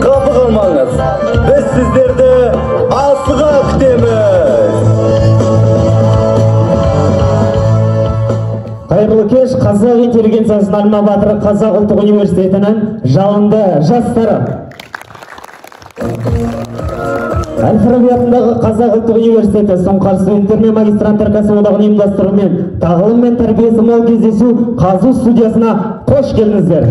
Қапы қалмаңыз, біз сіздерді асыға күтеміз. Қайырлы кеш, қазақ интеллигенциясының альма-матеры Қазақ ұлттық университетінің жалынды жастары. Әл-Фараби атындағы Қазақ ұлттық университеті Сұңқар студенттер мен магистранттар кәсіподағының ұйымдастыруымен тағылым мен тәрбиесі мол кездесу ҚазҰУ студиясына қош келдіңіздер.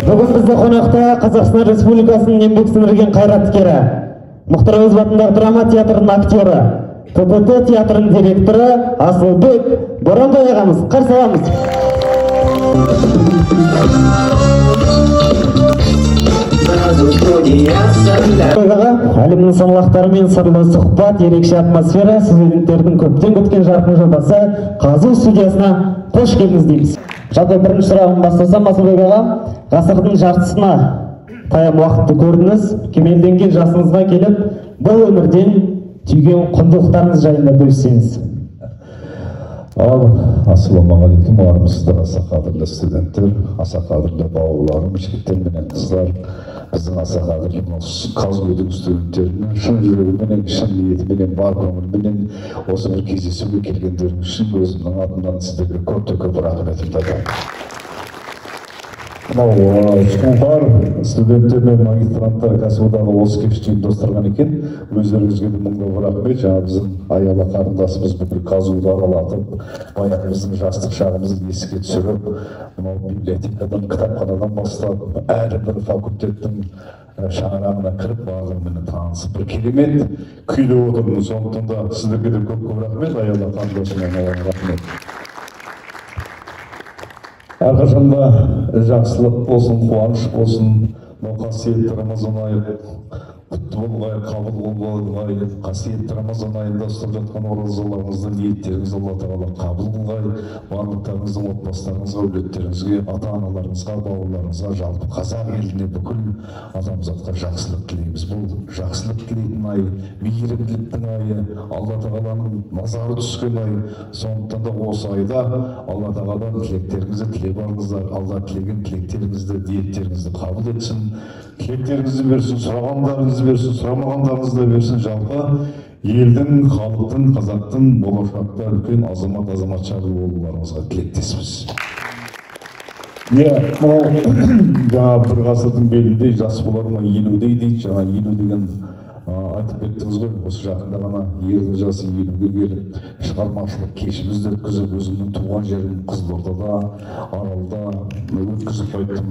Бүгін бізде қонақта Қазақстан Республикасының еңбек сіңірген қайраткері, Мұхтар Әуезов атындағы драма театрының актері, ТБТ театрының директоры Асылбек Боранбай ағамыз. Қарсы аламыз. Аға, әлемнің саңлақтары мен сырлы сұхбат, ерекше атмосфера, студенттердің көптен күткен жарқын жобасы ҚазҰУ студиясына қош келдіңіз дейміз. Жалпы бірінші сұрағын бастасам, Асылбек аға, ғасырдың жартысына таяп уақытты көрдіңіз, кемелденген жасыңызға келіп, бұл өмірден түйген құндылықтарыңыз жайында бөліссеңіз. Ал, ассалаумағалейкум, армысыздар, аса қадірлі студенттер, аса қадірлі бауырларым, жігіттер менен қыздар, біздің аса қадірлі ҚазҰУ-дың студенттеріне шын жүрегіменен, шын ниетіменен, бар көңілменен осы бір кездесуге келгендеріңіз үшін өзімнің атымнан сіздерге көп-те көп рахметімді айтамын. Мынау Сұңқар студенттер мен магистранттар кәсіподағы осы кешті ұйымдастырған екен. Өздеріңізге де мың да бір рахмет. Жаңа біздің Аяла қарындасымыз бүкіл ҚазҰУ-ды аралатып, баяғы біздің жастық шағымызды еске түсіріп, мынау библиотекадан, кітапханадан бастап, әрбір факультеттің шаңырағына кіріп, барлығымен танысып, бір керемет күйде отырмыз. Сондықтан да сіздерге де көп-көп рахмет, Аяла қарындасыма рахмет. Әрқашанда жақсылық болсын, қуаныш болсын, мынау қасиетті Рамазан айы құтты болғай, қабыл болғай, қасиетті Рамазан айында ұстап жатқан оразаларыңызды, ниеттеріңізді Алла Тағала қабыл қылғай, барлықтарыңыздың отбасыларыңызға, әулеттеріңізге, ата-аналарыңызға, бауырларыңызға, жалпы қазақ еліне, бүкіл адамзатқа жақсылық тілейміз. Бұл жақсылық тілейтін ай, мейірімділіктің айы, Алла Тағаланың назары түскен ай. Сондықтан да осы айда Алла Тағаладан тілектеріңізді тілеп алыңыздар. Алла тілеген тілектеріңізді, ниеттеріңізді қабыл етсін, тілектеріңізді берсін, сұрағандарыңызды берсін, сұрамағандарыңызды да берсін. Жалпы елдің, халықтың, қазақтың болашақта үлкен азамат, азаматша болуларыңызға тілектеспіз. Иә, мынау жаңа бір ғасырдың беліндей жас болар ма елудей дейді. Жаңа елу деген айтып кеттіңіз ғой, осы жақында ғана ердің жасы елуге келіп, шығармашылық кешімізді өткізіп, өзімнің туған жерім Қызылордада, Аралда өткізіп қайттым.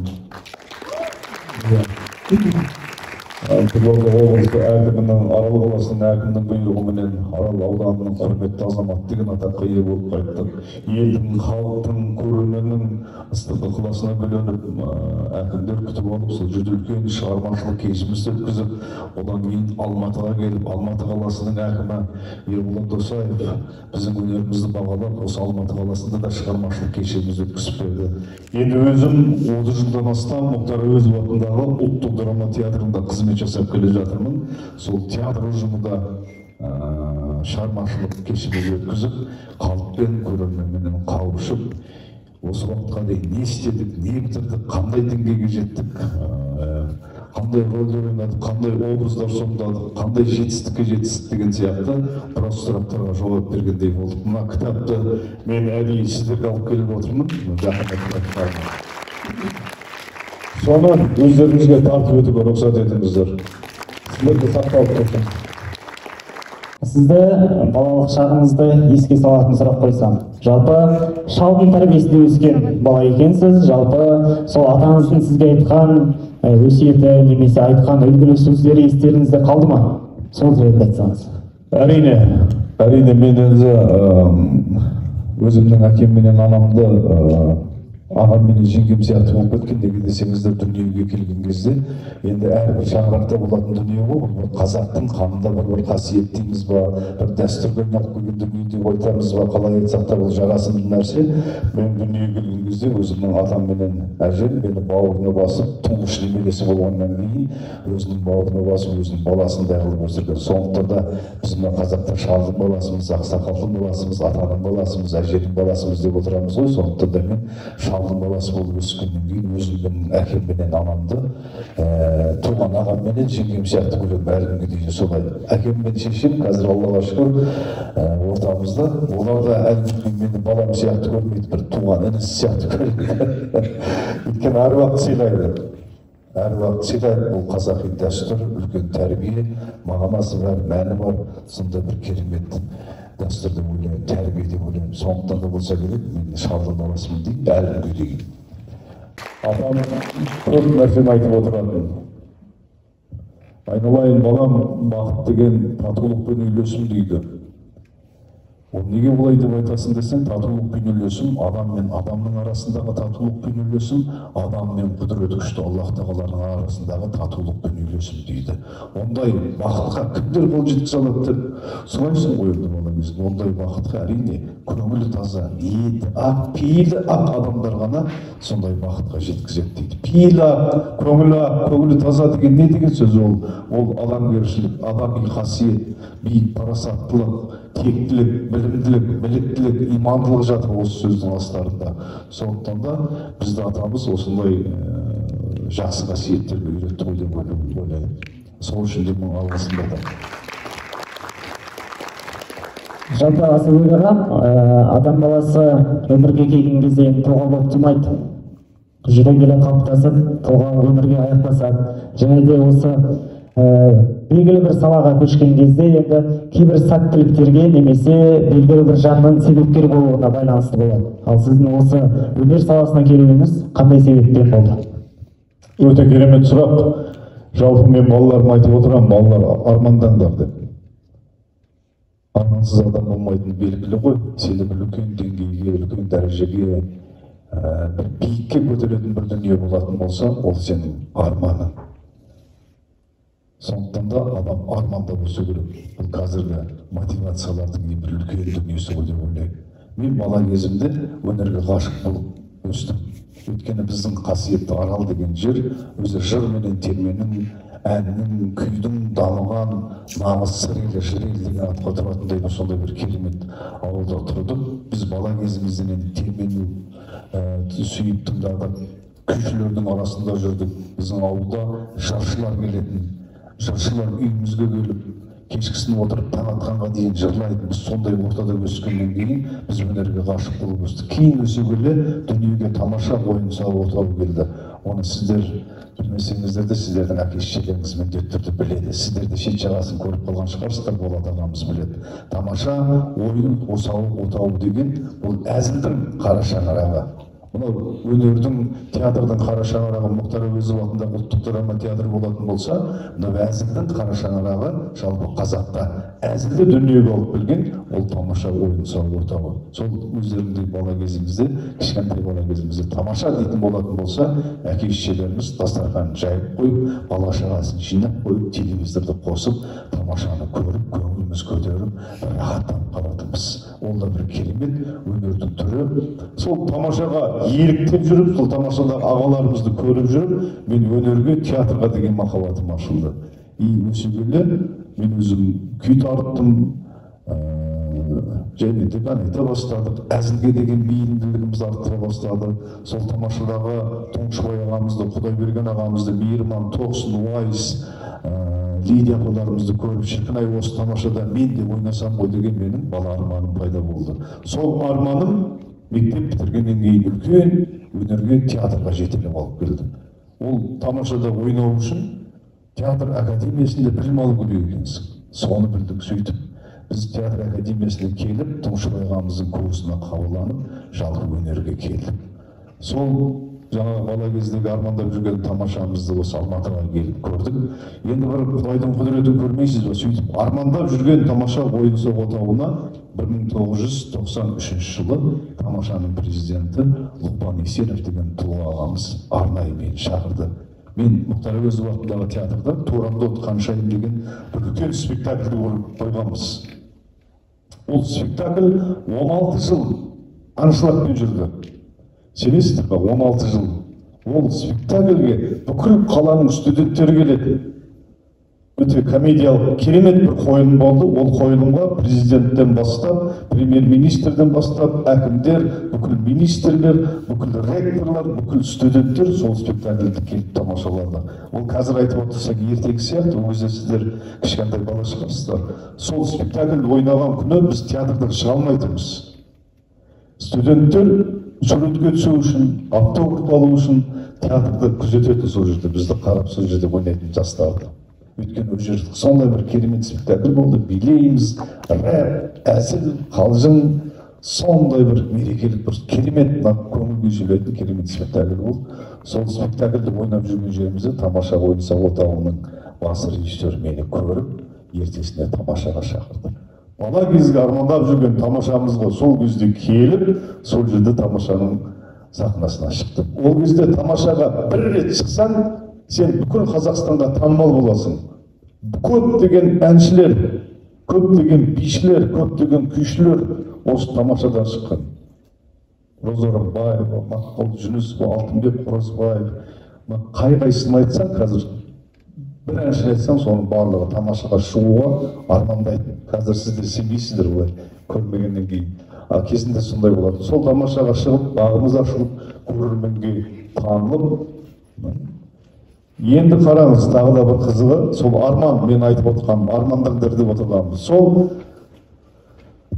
Қызылорда облысы әкімінің, Арал қаласының әкімінің бұйрығыменен Арал ауданының құрметті азаматы деген атаққа ие болып қайттық. Елдің, халықтың, көрерменнің ыстық ықыласына бөленіп, әкімдер күтіп алып, сол жерде үлкен шығармашылық кешімізді өткізіп, одан кейін Алматыға келіп, Алматы қаласының әкімі Ерболат Досаев біздің өнерімізді бағалап, осы Алматы қаласында да шығармашылық кешімізді өткізіп берді. Енді өзім 30 жылдан астам Мұхтар Әуезов атындағы ұлттық драма театрында қызмет жасап келе жатырмын. Сол театр ұжымында шығармашылық кешімізді өткізіп, халықпен, көрерменмен қауышып, осы уақытқа дейін не істедік, не бітірдік, қандай деңгейге жеттік, қандай рөлдер ойнадық, қандай образдар сомдадық, қандай жетістікке жетістік деген сияқты біраз сұрақтарға жауап бергендей болдық. Мына кітапты мен әдейі сіздерге алып келіп отырмын. Соны өздеріңізге тартып өтуге рұқсат етіңіздер. Сіздерге сақталып тұрсын. Сізді балалық шағыңызды еске салатын сұрақ қойсам, жалпы шалдың тәрбиесінде өскен бала екенсіз, жалпы сол атаңыздың сізге айтқан өсиеті немесе айтқан үлгілі сөздері естеріңізде қалды ма? Сол жайында айтсаңыз. Әрине, әрине, мен өзі өзімнің әкем менен анамды ағам менен жеңгем сияқты болып кеткен. Неге десеңіздер, дүниеге келген кезде енді әрбір шаңырақта болатын дүние ғой, бұл қазақтың қанында бір қасиет дейміз ба, бір дәстүрге айналып келген дүние деп айтамыз ба, қалай айтсақ та бұл жарасымды нәрсе. Мен дүниеге келген кезде өзімнің атам менен әжем мені бауырына басып, тұңғыш немересі болғаннан кейін өзінің бауырына басып, өзінің баласындай қылып өсірген. Сондықтан да біз мына қазақтар шалдың баласымыз, ақсақалдың баласымыз, атаның баласымыз, әженің баласымыз деп отырамыз ғой. Сондықтан да мен шалдың Шалдың баласы болып өскеннен кейін өзімнің әкемменен анамды туған ағамменен жеңгем сияқты көремін, әлі күнге дейін солай. Әкем мен шешем қазір Аллаға шүкір ортамызда, олар да әлі күнге мені балам сияқты көрмейді, бір туған інісі сияқты көреді. Өйткені әр уақыт сыйлайды. Әр уақыт сыйлайды. Бұл қазақи дәстүр, үлкен тәрбие, мағынасы бар, мәні бар, сондай бір керемет дәстүр деп ойлаймын, тәрбие деп ойлаймын. Сондықтан да болса керек, мен шалдың баласымын деймін, әлі күнге дейін. Атам көп нәрсені айтып отыратын. Айналайын балам, бақыт деген татулық пен үйлесім дейді. Ол неге олай деп айтасың десең, татулық пен үйлесім, адам мен адамның арасындағы татулық пен үйлесім, адам мен құдіреті күшті Аллах тағаланың арасындағы татулық пен үйлесім дейді. Ондай бақытқа кімдер қол жеткізе алады деп сұрайсың ғой енді бала кезінде. Ондай бақытқа әрине көңілі таза, ниеті ақ, пейілі ақ адамдар ғана сондай бақытқа жеткізеді дейді. Пейілі ақ, көңілі ақ, көңілі таза деген не деген сөз ол? Ол адамгершілік, адами қасиет, биік парасаттылық, тектілік, білімділік, біліктілік, имандылық жатыр осы сөздің астарында. Сондықтан да бізді атамыз осындай жақсы қасиеттерге үйретті ғой деп ойлаймын. Сол үшін де мың алғысым бар. Жалпы Асылбек аға, адам баласы өмірге келген кезде тұлға болып тумайды. Жүре келе қалыптасып, тұлға өмірге аяқ басады. Және де осы белгілі бір салаға көшкен кезде енді кейбір сәттіліктерге немесе белгілі бір жанның себепкер болуына байланысты болады. Ал сіздің осы өнер саласына келуіңіз қандай себеппен болды? Өте керемет сұрақ. Жалпы мен балаларыма айтып отырамын, балалар армандаңдар деп. Армансыз адам болмайтыны белгілі ғой. Сені бір үлкен деңгейге, үлкен дәрежеге, бір биікке көтеретін бір дүние болатын болса, ол сенің арманың. Сондықтан да адам армандап өсу керек. Бұл қазіргі мотивациялардың ең бір үлкен дүниесі ғой деп ойлаймын. Мен бала кезімде өнерге ғашық болып өстім. Өйткені біздің қасиетті Арал деген жер өзі жыр менен терменің, әннің, күйдің дамыған нағыз сыр елі, жыр елі деген атқа тұратындай бір сондай бір керемет ауылда тұрдық. Біз бала кезімізден енді термені сүйіп тыңдадық, күйшілердің арасында жүрдік. Біздің ауылда жыршылар келетін, жыршылар үйімізге келіп, кешкісін отырып таң атқанға дейін жырлайтын. Біз сондай ортада өскеннен кейін біз өнерге ғашық болып өстік. Кейін өсе келе дүниеге тамаша ойын сауық отау келді. Оны сіздер білмесеңіздер де сіздердің әке шешелеріңіз міндетті түрде біледі. Сіздер де шет жағасын көріп қалған шығарсыздар, Болат ағамыз біледі. Тамаша ойын сауық отау деген бұл әзілдің қара шаңырағы. Мынау өнердің, театрдың қара шаңырағы Мұхтар Әуезов атындағы ұлттық драма театры болатын болса, мынау әзілдің қара шаңырағы жалпы қазақта әзілді дүниеге алып келген ол тамаша ойын сауық орталығы. Сол өздеріңдей бала кезімізде, кішкентай бала кезімізде тамаша дейтін болатын болса, әке шешелеріміз дастарханын жайып қойып, бала шағасын жинап қойып, телевизорды қосып, тамашаны көріп, көңіліміз көтеріп, рахаттанып қалатынбыз. Ол да бір керемет өнердің түрі. Сол тамашаға еліктеп жүріп, сол тамашада ағаларымызды көріп жүріп, мен өнерге, театрға деген махаббатым ашылды. И өсе келе мен өзім күй тарттым, және де ән айта бастадық, әзілге деген бейімділігіміз арттыра бастады. Сол тамашадағы Тоңшыбай ағамызды, Құдайберген ағамызды, Мейірман, Тоқсын, Уайс, Лидия апаларымызды көріп, шіркін ай, осы тамашада мен де ойнасам ғой деген менің бала арманым пайда болды. Сол арманым мектеп бітіргеннен кейін үлкен өнерге, театрға жетелеп алып келді. Ол тамашада ойнау үшін театр академиясында білім алу керек екенсің. Соны білдік. Сөйтіп біз театр академиясына келіп, Тоңшыбай ағамыздың курсына қабылданып, жалпы өнерге келдік. Сол жаңағы бала кездегі армандап жүрген тамашамызды осы Алматыға келіп көрдік. Енді бір Құдайдың құдіретін көрмейсіз бе? Сөйтіп армандап жүрген тамаша ойын сауық отауына 1993 жылы тамашаның президенті Лұқпан Есенов деген тұлға ағамыз арнайы мені шақырды. Мен Мұхтар Әуезов атындағы театрда Турандот Ханшайым деген бір үлкен спектакль қойғанбыз. Ол спектакль 16 жыл аншлагпен жүрді. Сенесіздер ме? 16 жыл. Ол спектакльге бүкіл қаланың студенттері келеді. Өте комедиялық керемет бір қойылым болды. Ол қойылымға президенттен бастап, премьер-министрден бастап, әкімдер, бүкіл министрлер, бүкіл ректорлар, бүкіл студенттер сол спектакльді келіп тамашалады. Ол қазір айтып отырсақ ертегі сияқты, ол кезде сіздер кішкентай бала шығарсыздар. Сол спектакльді ойнаған күні біз театрдан шыға алмайтынбыз. Студенттер суретке түсу үшін, автограф алу үшін театрды күзететін, сол жерде бізді қарап, сол жерде ойнайтын жастарды. Өйткені ол жерде сондай бір керемет спектакль болды. Билейміз, рэп, әзіл, қалжың, сондай бір мерекелік, бір керемет, көңіл күй сөйлейтін керемет спектакль болды. Сол спектакльді ойнап жүрген жерімізде Тамаша ойын-сауық орталығының бас режиссері мені көріп, ертесіне тамашаға шақырды. Бала кезгі армандап жүрген тамашамыз ғой, сол кезде келіп, сол жерде тамашаның сахнасына шықтым. Ол кезде тамашаға бір рет шықсаң, сен бүкіл Қазақстанға танымал боласың. Көптеген әншілер, көптеген бишілер, көптеген күйшілер осы тамашадан шыққан. Роза Рымбаева, Мақпал Жүнісова, Алтынбек Қоразбаев, қай-қайсысын айтсаң, қазір бір әншіні айтсаң, соның барлығы тамашаға шығуға армандайтын. Қазір сіздер сенбейсіздер олай көрмегеннен кейін. А кезінде сондай болатын. Сол тамашаға шығып, бағымыз ашылып, көрерменге танылып. Енді қараңыз, тағы да бір қызығы, сол арман, мен айтып отырғаным, армандаңдар деп отырғаным. Сол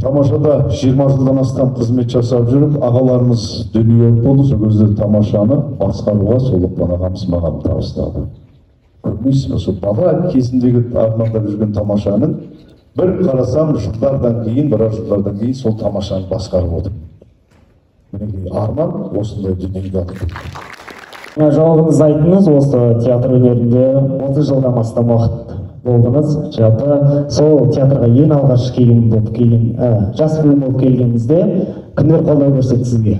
тамашада 20 жылдан астам қызмет жасап жүріп, ағаларымыз дүние болды, сол кезде тамашаны басқаруға сол Лұқпан ағамыз маған табыстады. Көрмейсіз бе, сол бала кезіндегі армандап жүрген тамашаның бір қарасам, жылдардан кейін, біраз жылдардан кейін сол тамашаны басқарып отырмын. Мінекей, арман осындай дүниеге алып келді. Жауабыңызды айттыңыз, осы театр өнерінде 30 жылдан астам уақыт болдыңыз. Жалпы сол театрға ең алғаш келген болып келген, жас буын болып келгеніңізде кімдер қолдау көрсетті сізге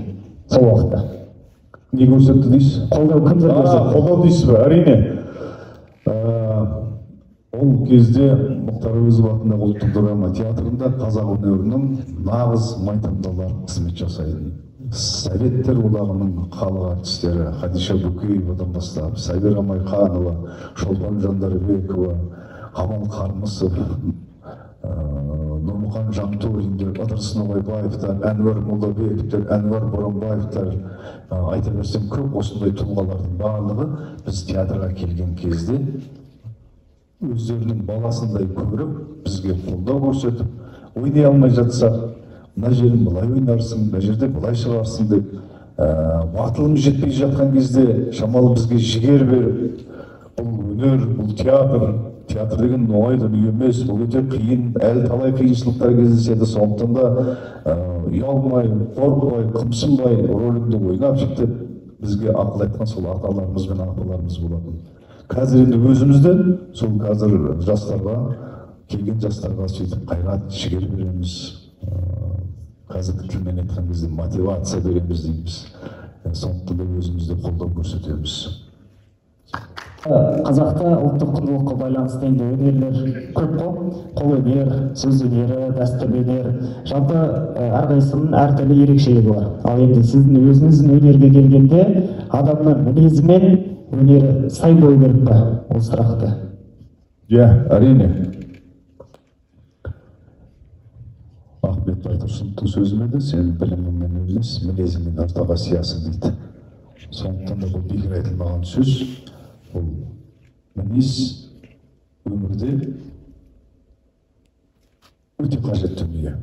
сол уақытта? Не көрсетті дейсіз? Қолдау кімдер көрсетті? Қолдау дейсіз бе? Әрине. Ол кезде Мұхтар Әуезов атындағы ұлттық драма театрында қазақ өнерінің нағыз майталмандары қызмет жасайтын. Советтер одағының халық артистері Хадиша Бөкеевадан бастап, Сабира Майқанова, Шолпан Жандарбекова, Қамал Қармысов, Нұрмұқан Жантөриндер, Ыдырыс Ноғайбаевтар, Әнуар Молдабековтер, Әнуар Боранбаевтар, айта берсем көп осындай тұлғалардың барлығы біз театрға келген кезде өздерінің баласындай көріп, бізге қолдау көрсетіп, ойнай алмай жатсақ, мына жерін былай ойнарсың, мына жерде былай шығарсың деп, батылымыз жетпей жатқан кезде шамалы бізге жігер беріп, бұл өнер, бұл театр, театр деген оңай дүние емес, бұл өте қиын, әлі талай қиыншылықтар кездеседі, сондықтан да ұялмай, қорықпай, қымсынбай рөліңді ойнап шық деп бізге ақыл айтқан сол аталарымыз бен апаларымыз болатын. Қазір енді өзімізде сол қазір жастарға, келген жастарға сөйтіп қайрат, жігер береміз. Қазіргі тілмен айтқан кезде мотивация береміз дейміз. Сондықтан да өзімізде қолдау көрсетеміз. Қазақта ұлттық құндылыққа байланысты енді өнерлер көп қой. Қолөнер, сөз өнері, дәстүрлі өнер. Жалпы әрқайсысының әртүрлі ерекшелігі бар. Ал енді сіздің өзіңіздің өнерге келгенде адамның мінезі мен өнері сай болу керек па? Ол сұрақты. Иә, әрине. Ахмет Байтұрсыновтың сөзі еді, сен біліміңмен емес, мінезіңмен ортаға сиясың дейді. Сондықтан да бұл бекер айтылмаған сөз. Бұл мінез өмірде өте қажет дүние.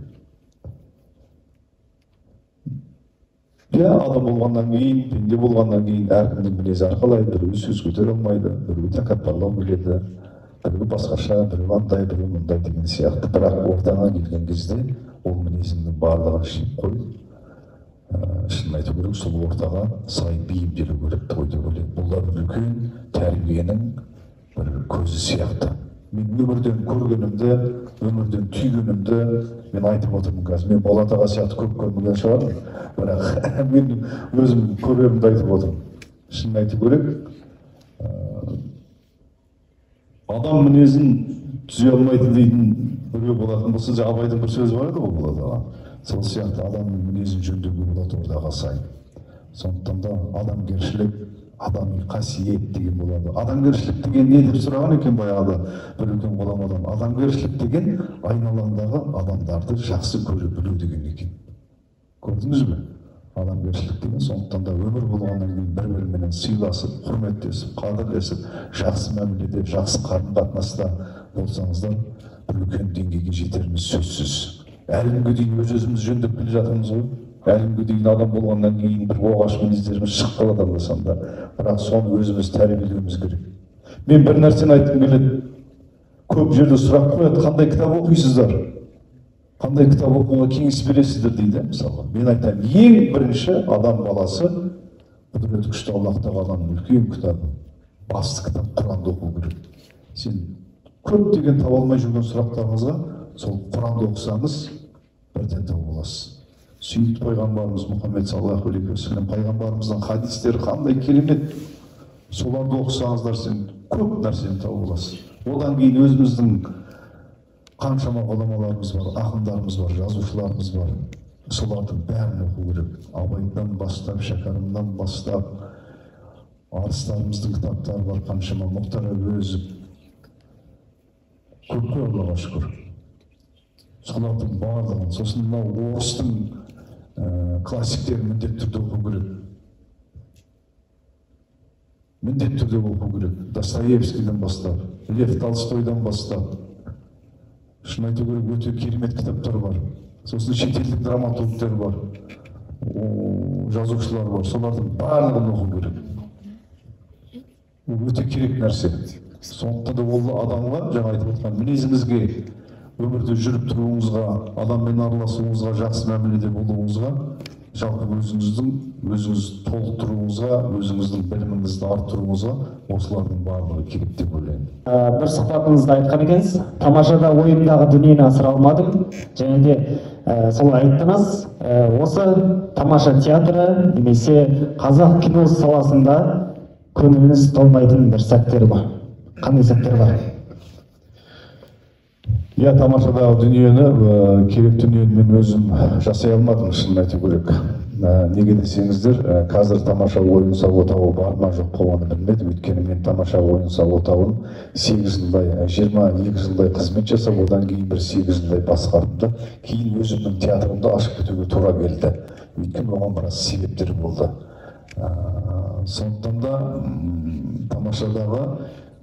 Иә, адам болғаннан кейін, пенде болғаннан кейін әркімнің мінезі әрқалай, біреуі сөз көтере алмайды, біреуі тәкаппарлау келеді, біреуі басқаша, біреуі андай, біреуі мындай деген сияқты. Бірақ ортаға келген кезде ол мінезіңнің барлығын шешіп қойып, шынын айту керек, сол ортаға сай бейімделу керек той деп ойлаймын. Бұл да бір үлкен тәрбиенің бір көзі сияқты. Мен өмірден көргенімді, өмірден түйгенімді мен айтып отырмын қазір. Мен Болат аға сияқты көп көрмеген шығармын, бірақ мен өзім көргенімді айтып отырмын. Шынын айту керек, адам мінезін түзе алмайды дейтін біреу болатын болса, Абайдың бір сөзі бар еді ғой, Болат аға. Сол сияқты адамның мінезін жөндеуге болады ортаға сай. Сондықтан да адамгершілік, Адами қасиет деген болады. Адамгершілік деген не деп сұраған екен баяғыда бір үлкен ғұламадан. Адамгершілік деген айналаңдағы адамдарды жақсы көре білу деген екен. Көрдіңіз бе? Адамгершілік деген сондықтан да өмір болғаннан кейін бір-біріменен сыйласып, құрметтесіп, қадірлесіп, жақсы мәміледе, жақсы қарым-қатынаста болсаңыздар, бір үлкен деңгейге жетеріміз сөзсіз. Әлі күнге дейін өз-өзімізді жөндеп келе жатырмыз ғой. Әлі күнге дейін адам болғаннан кейін бір оғаш мінездеріміз шығып қалады анда-санда. Бірақ соны өзіміз тәрбиелеуіміз керек. Мен бір нәрсені айтқым келеді. Көп жерде сұрақ қояды, қандай кітап оқисыздар? Қандай кітап оқуға кеңес бересіздер дейді, мысалға. Мен айтамын, ең бірінші адам баласы құдіреті күшті Аллах тағаланың үлкен кітабы, басты кітап Құранды оқу керек. Сен көптеген таба алмай жүрген сұрақтарыңызға сол Құранды оқысаңыз, бірден тауып аласыз. Сүйікті пайғамбарымыз Мұхаммед саллаллаху алейхи уассалам пайғамбарымыздың хадистері қандай керемет. Соларды оқысаңыздар, сен көп нәрсені тауып аласыз. Одан кейін өзіміздің қаншама ғұламаларымыз бар, ақындарымыз бар, жазушыларымыз бар. Солардың бәрін оқу керек. Абайдан бастап, Шәкәрімнан бастап, арыстарымыздың кітаптары бар, қаншама Мұхтар Әуезов. Көп қой, Аллаға шүкір. Солардың барлығын, сосын мынау орыстың классиктерін міндетті түрде оқу керек. Міндетті түрде оқу керек. Достоевскийден бастап, Лев Толстойдан бастап. Шын айту керек, өте керемет кітаптар бар. Сосын шетелдік драматургтер бар, жазушылар бар. Солардың барлығын оқу керек. Ол өте керек нәрсе. Сондықтан да ол адамға, жаңа айтып отқан мінезіңізге, өмірде жүріп тұруыңызға, адаммен араласуыңызға, жақсы мәміледе болуыңызға, жалпы өзіңіз толықтыруыңызға, өзіңіздің біліміңізді арттыруыңызға осылардың барлығы керек деп ойлаймын. Бір сұхбатыңызда айтқан екенсіз, тамашада ойымдағы дүниені асыра алмадым. Және де солай айттыңыз, осы тамаша театры немесе қазақ киносы саласында көңіліңіз толмайтын бір сәттер бар. Қандай сәттер бар? Иә, тамашадағы дүниені, керек дүниені мен өзім жасай алмадым, шынын айту керек. Неге десеңіздер, қазір тамаша ойын-сауық отауы бар ма жоқ па оны білмедім. Өйткені мен тамаша ойын-сауық отауын 8 жылдай, 22 жылдай қызмет жасап, одан кейін бір 8 жылдай басқардым да, кейін өзімнің театрымды ашып кетуге тура келді. Өйткені оған біраз себептер болды. Сондықтан да тамашадағы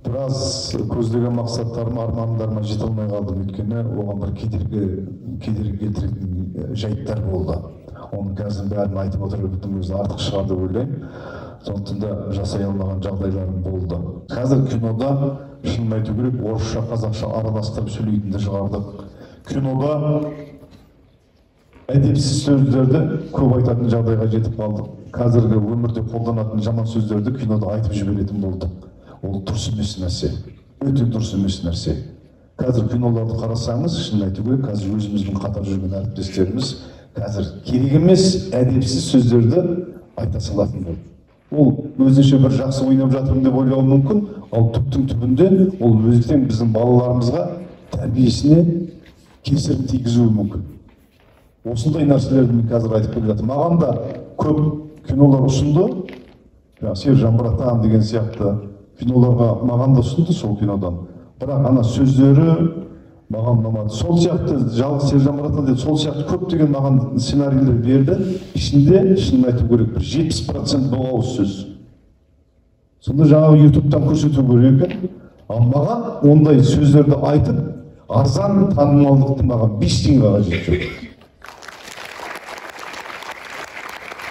біраз көздеген мақсаттарыма, армандарыма жете алмай қалдым. Өйткені оған бір кедергі келтіретін жайттар болды. Оның қазір бәрін айтып отырудың өзі артық шығар деп ойлаймын. Сондықтан да жасай алмаған жағдайларым болды. Қазір кинода, шынын айту керек, орысша, қазақша араластырып сөйлейтінді шығардық. Кинода әдепсіз сөздерді көп айтатын жағдайға жетіп қалдық. Қазіргі өмірде қолданатын жаман сөздерді кинода айтып жіберетін болдық. Ол дұрыс емес нәрсе, өте дұрыс емес нәрсе. Қазір киноларды қарасаңыз, шынын айту керек, қазір өзімізбен қатар жүрген әріптестеріміз қазір керек емес әдепсіз сөздерді айта салатын болды. Ол өзінше бір жақсы ойнап жатырмын деп ойлауы мүмкін, ал түптің түбінде ол ертең біздің балаларымызға тәрбиесіне кесірін тигізуі мүмкін. Осындай нәрселерді мен қазір айтып келе жатырмын. Маған да көп кинолар ұсынды, жаңағы Сержан Братан деген сияқты киноларға маған да ұсынды сол кинодан. Бірақ ана сөздері маған ұнамады. Сол сияқты жалғыз Сержан Братан деді, сол сияқты көптеген маған сценарийлер берді. Ішінде, шынын айту керек, бір 70% боғауыз сөз. Сонда жаңағы ютубтан көрсету керек екен. Ал маған ондай сөздерді айтып, арзан танымалдықты маған 5 тиынға қажет жоқ.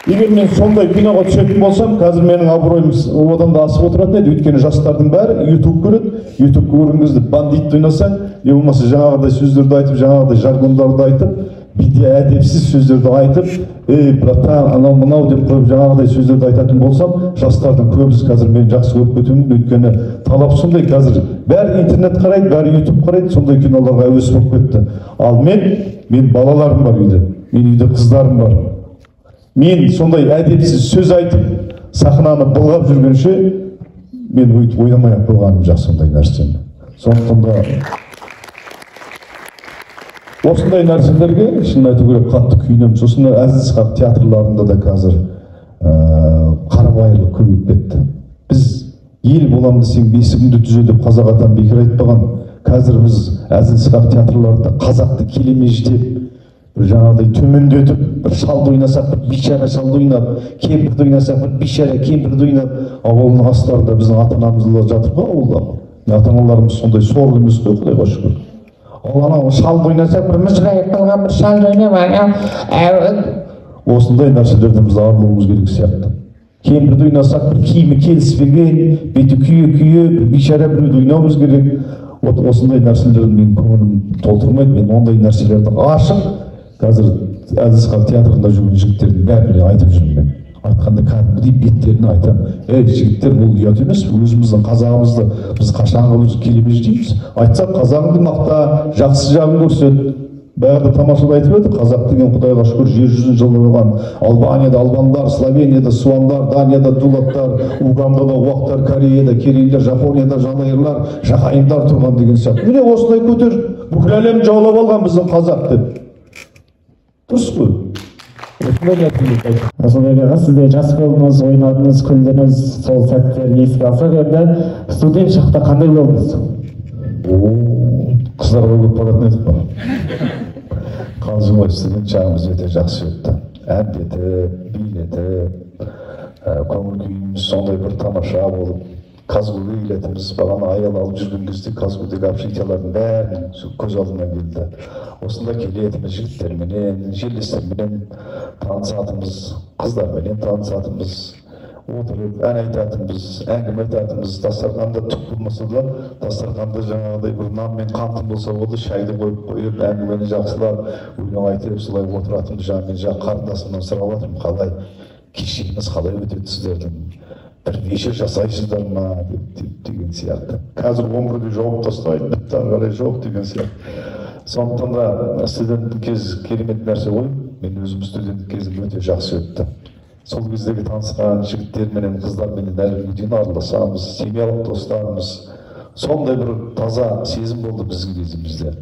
Егер мен сондай киноға түсетін болсам, қазір менің абыройым одан да асып отыратын еді. Өйткені жастардың бәрі ютуб көреді. Ютуб көрген кезде бандитті ойнасаң, не болмаса жаңағыдай сөздерді айтып, жаңағыдай жаргондарды айтып, бейде әдепсіз сөздерді айтып, ей, братан, анау мынау деп қойып жаңағыдай сөздерді айтатын болсам, жастардың көбісі қазір мені жақсы көріп кетуі мүмкін. Өйткені талап сондай, қазір бәрі интернет қарайды, бәрі ютуб қарайды, сондай киноларға әуес болып кетті. Ал мен балаларым бар үйде, мен үйде қыздарым бар. Мен сондай әдепсіз сөз айтып, сахнаны былғап жүргенше, мен өйтіп ойнамай ақ қойғаным жақсы ондай нәрсені. Сондықтан да осындай нәрселерге, шынын айту керек, қатты күйінемін. Сосын Әзіл Ысқақ театрларында да қазір Қарабайырлық көбейіп кетті. Біз ел болам десең бесігіңді түзе деп қазақ атам бекер айтпаған. Қазір біз әзіл-сықақ театрларда қазақты келемеждеп, бір жаңағыдай төмендетіп, бір шалды ойнасақ, бір бейшара шалды ойнап, кемпірді ойнасақ, бір бейшара кемпірді ойнап, ауылдың астарында біздің ата-анамыз жатыр ғой ауылда. Ата-аналарымыз сондай сорлы емес қой, Құдайға шүкір. Ал анау шалды ойнасақ, бір мыжырайып қалған бір шалды ойнап, осындай нәрселерден біз арылуымыз керек сияқты. Кемпірді ойнасақ, бір киімі келіспеген, беті күйе-күйе, бір бейшара біреуді ойнауымыз керек. Вот осындай нәрселерді мен көңілім толтырмайды. Мен ондай нәрселерді ашып, қазір әзіл-сықақ театрында жүрген жігіттердің бәріне айтып жүрмін мен. Айтқанда кәдімгідей беттеріне айтамын. Ей, жігіттер, бұл ұят емес, өзіміздің қазағымызды біз қашанғы біз келемеждейміз. Айтсақ, қазағыңды мақта, жақсы жағын көрсет. Баяғыда тамашада айтып еді, қазақ деген Құдайға шүкір жер жүзін жылып алған. Албанияда албандар, Словенияда суандар, Данияда дулаттар, Угандада уақтар, Кореяда керейлер, Жапонияда жалайырлар, жақайымдар тұрған деген сияқты. Міне осындай көтер, бүкіл әлемді жаулап алған біздің қазақ деп. Дұрыс қой. Асылбек аға, сіз де жас болдыңыз, ойнадыңыз, күлдіңіз, сол сәттерді еске алсақ, енді студент шақта қандай болдыңыз? Қыздарға көп баратын едік қой. Қалжыңбай, студент шағымыз өте жақсы өтті. Әндетіп, билетіп, көңіл күйіміз сондай бір тамаша болып, КазГУ-ге келетінбіз. Бағана аял алып жүрген кезде КазГУ-дегі общежитиялардың бәрін көз алдыма келді. Осында келетінбіз, жігіттерменен, жерлестерменен танысатынбыз, қыздарменен танысатынбыз, отырып ән айтатынбыз, әңгіме айтатынбыз. Дастарханда түк болмаса да, дастарханда жаңағыдай бір нан мен қантын болса болды, шайды қойып қойып, әңгімені жақсылап, өлең айтып, солай отыратынбыз. Жаңа мен жаңа қарындасымнан сұрап жатырмын, қалай кешегіңіз қалай өтеді сіздердің, бір вечер жасайсыздар ма деп деген сияқты. Қазір 11-де жауып тастайды, бітті, ары қарай жоқ деген сияқты. Сондықтан да студенттік кез керемет нәрсе ғой. Мен өзім студенттік кезім өте жақсы өтті. Сол кездегі танысқан жігіттерменен, қыздарменен әлі күнге дейін араласамыз, семьялық достарымыз. Сондай бір таза сезім болды біздің кезімізде.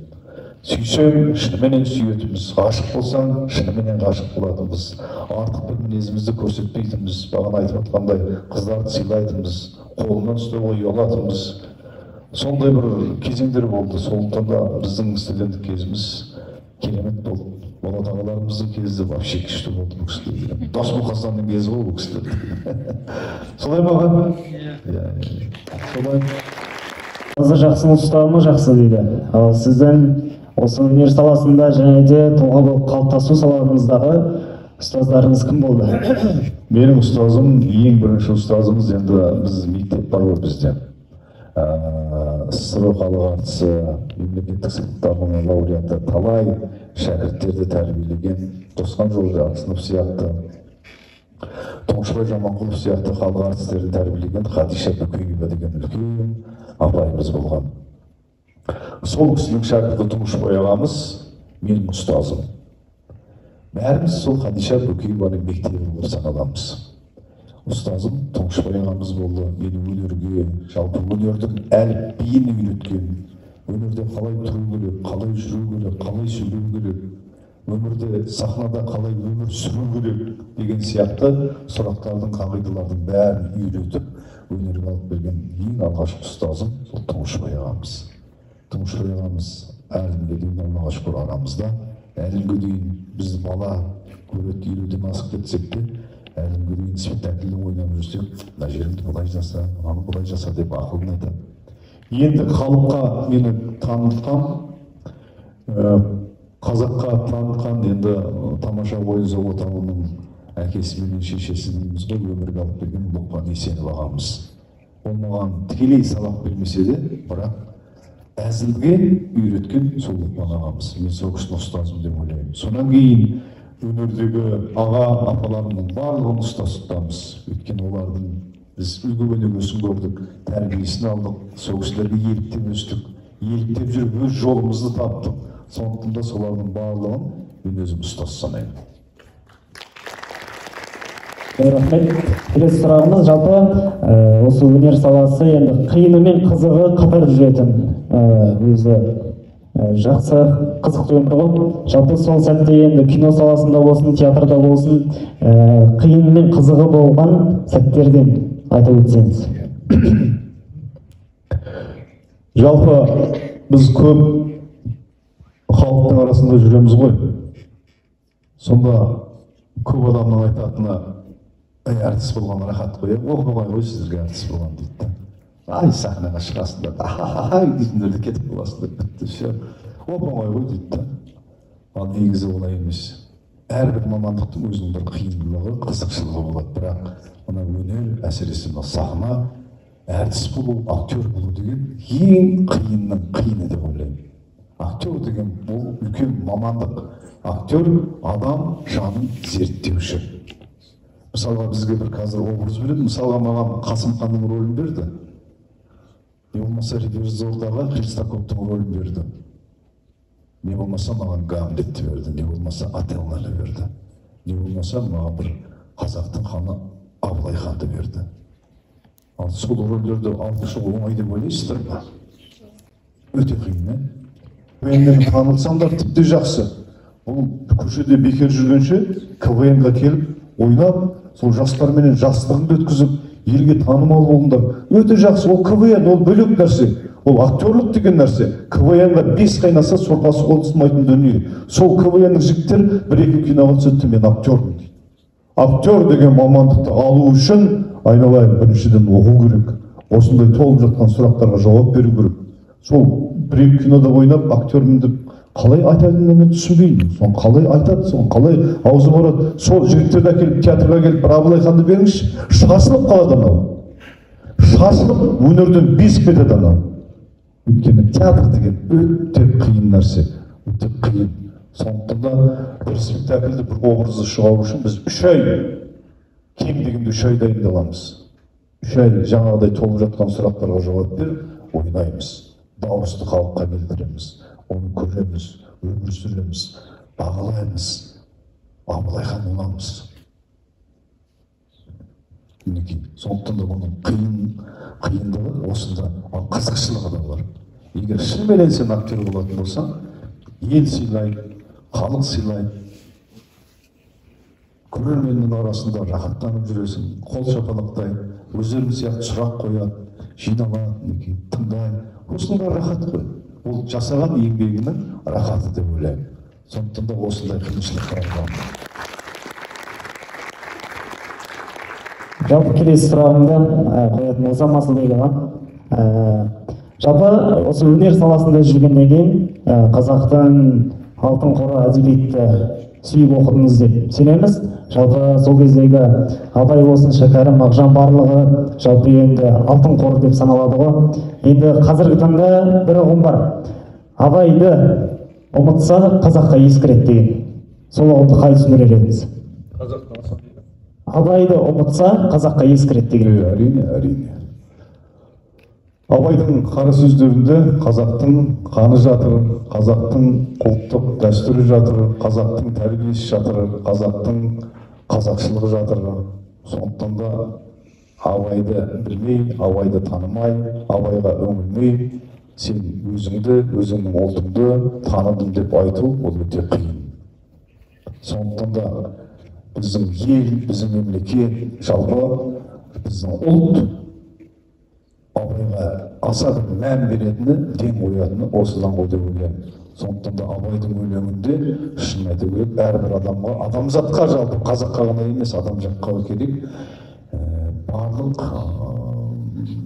Сүйсең, шыныменен сүйетінбіз, ғашық болсаң, шыныменен ғашық болатынбыз. Артық бір мінезімізді көрсетпейтінбіз. Бағана айтып отқандай, қыздарды сыйлайтынбыз, қолынан ұстауға ұялатынбыз. Сондай бір кезеңдер болды. Сондықтан да біздің студенттік кезіміз керемет болды. Болат ағаларымыздың кезі вообще күшті болды бұл кісілер. Дос-Мұқасанның кезі ғой бұл кісілер. Солай ма аға? Иә. Солай. Қызы жақсының ұстамы жақсы дейді. Ал сіздің осы өнер саласында және де тұлға болып қалыптасу салаңыздағы ұстаздарыңыз кім болды? Менің ұстазым, ең бірінші ұстазымыз енді біз мектеп бар ғой бізде. СССР халық әртісі, мемлекеттік сыйлықтардың лауреаты, талай шәкірттерді тәрбиелеген Досхан Жолжақсынов сияқты, Тұңғышбай Жаманқұлов сияқты халық әртістерін тәрбиелеген Хадиша Бөкеева деген үлкен апайымыз болған. Сол кісінің шәкірті Тұңғышбай ағамыз менің ұстазым. Бәріміз сол Хадиша Бөкееваның мектебі болып саналамыз. Ұстазым Тұңғышбай ағамыз болды. Мені өнерге, жалпы өнердің әліпбиін үйреткен, өнерде қалай тұру керек, қалай жүру керек, қалай сөйлеу керек, өмірде сахнада қалай өмір сүру керек деген сияқты сұрақтардың, қағидалардың бәрін үйретіп, өнерге алып келген ең алғашқы ұстазым сол Тұңғышбай ағамыз. Тұңғышбай ағамыз әлі күнге дейін Аллаға шүкір арамызда. Әлі күнге дейін біз бала көреді, елуден асып кетсек те, әлі күнге дейін спектакльді ойнап жүрсек, мына жеріңді былай жаса, мынаны былай жаса деп ақылын айтады. Енді халыққа мені танытқан, қазаққа танытқан енді тамаша ойын-сауық отауының әкесі менен шешесі дейміз ғой, өмірге алып келген Лұқпан Есенов ағамыз. Ол маған тікелей сабақ бермесе де, бірақ әзілге үйреткен сол Лұқпан ағамыз. Мен сол кісінің ұстазым деп ойлаймын. Содан кейін өнердегі аға апаларымның барлығын ұстаз тұтамыз. Өйткені олардың біз үлгі өнегесін көрдік, тәрбиесін алдық, сол кісілерге еліктеп өстік, еліктеп жүріп өз жолымызды таптық. Сондықтан да солардың барлығын мен өзім ұстаз санаймын. Рахмет. Келесі сұрағымыз жалпы осы өнер саласы енді қиыны мен қызығы қатар жүретін өзі Жақсы, қызықты өмір ғой. Жалпы сол сәтте енді кино саласында болсын, театрда болсын, қиын мен қызығы болған сәттерден айта өтсеңіз. Жалпы біз көп халықтың арасында жүреміз ғой. Сонда көп адамның айтатыны, әй, әртіс болған рахат қой, оп-оңай ғой сіздерге әртіс болған дейді. Ай, сахнаға шығасыңдар, ахахахай дейтіндер де кетіп қаласыңдар, бітті, все. Оп-оңай ғой дейді да. Ал негізі олай емес. Әрбір мамандықтың өзінің бір қиындығы, қызықшылығы болады. Бірақ мына өнер, әсіресе мына сахна, әртіс болу, актер болу деген ең қиынның қиыны деп ойлаймын. Актер деген бұл үлкен мамандық. Актер адам жанын зерттеуші. Мысалға бізге бір қазір образ береді. Мысалға маған Қасым ханның рөлін берді. Не болмаса Ревизордағы Хлестаковтың рөлін берді. Не болмаса маған Гамлетті берді, не болмаса Отеллоны берді. Не болмаса маған бір қазақтың ханы Абылай ханды берді. Ал сол рөлдерді алып шығу оңай деп ойлайсыздар ма? Өте қиын, ә? КВН-нен танылсаңдар тіпті жақсы. Бұл көшеде бекер жүргенше КВН-ға келіп, ойнап, сол жастарменен жастығыңды өткізіп, елге танымал болыңдар. Өте жақсы, ол КВН, ол бөлек нәрсе. Ол актерлік деген нәрсе. КВН-ға 5 қайнаса сорпасы қосылмайтын дүние. Сол КВН-нің жігіттер бір-екі киноға түседі, мен актермін дейді. Актер деген мамандықты алу үшін айналайын біріншіден оқу керек. Осындай толып жатқан сұрақтарға жауап беру керек. Сол бір-екі кинода ойнап актермін деп қалай айтатынын мен түсінбеймін. Соны қалай айтады, соны қалай аузы барады. Сол жігіттерді әкеліп театрға келіп бір Абылай ханды беріңізші, шашылып қалады анау. Шашылып өнерден безіп кетеді анау. Өйткені театр деген өте қиын нәрсе, өте қиын. Сондықтан да бір спектакльді, бір образды шығару үшін біз 3 ай, кем дегенде 3 ай дайындаламыз. 3 ай жаңағыдай толып жатқан сұрақтарға жауап беріп ойнаймыз. Дауысты халыққа келтіреміз, оны көреміз, өмір сүреміз, бағалаймыз, Абылай хан боламыз. Мінекей, сондықтан да оның қиындығы осында, ал қызықшылығы да бар. Егер шынымен сен актер болатын болсаң, ел сыйлайды, халық сыйлайды, көрерменнің арасында рахаттанып жүресің, қол шапалақтайды, өздерің сияқты сұрақ қояды, жиналады, мінекей, тыңдайды. Осының бәрі рахат қой. Ол жасаған еңбегінің рахаты деп ойлаймын. Сондықтан да осындай қиыншылықтар бар. Жалпы келесі сұрағымды қоятын болсам, Асылбек аға, жалпы осы өнер саласында жүргеннен кейін қазақтың алтын қоры әдебиетті сүйіп оқыдыңыз деп сенеміз. Жалпы сол кездегі Абай болсын, Шәкәрім, Мағжан барлығы жалпы енді алтын қор деп саналады ғой. Енді қазіргі таңда бір ұғым бар. Абайды ұмытса қазаққа ескіреді деген. Сол ұғымды қалай түсіндірер едіңіз? Абайды ұмытса қазаққа ескіреді деген. Әрине, әрине. Абайдың қара сөздерінде қазақтың қаны жатыр, қазақтың ұлттық дәстүрі жатыр, қазақтың тәрбиесі жатыр, қазақтың қазақшылығы жатыр. Сондықтан да Абайды білмей, Абайды танымай, Абайға үңілмей, сен өзіңді, өзіңнің ұлтыңды таныдым деп айту ол өте қиын. Сондықтан да біздің ел, біздің мемлекет, жалпы біздің ұлт Абайға аса бір мән беретіні, ден қоятыны осыдан ғой деп ойлаймын. Сондықтан да Абайдың өлеңінде шын айту керек, әрбір адамға, адамзатқа, жалпы қазаққа ғана емес, адамзатқа керек барлық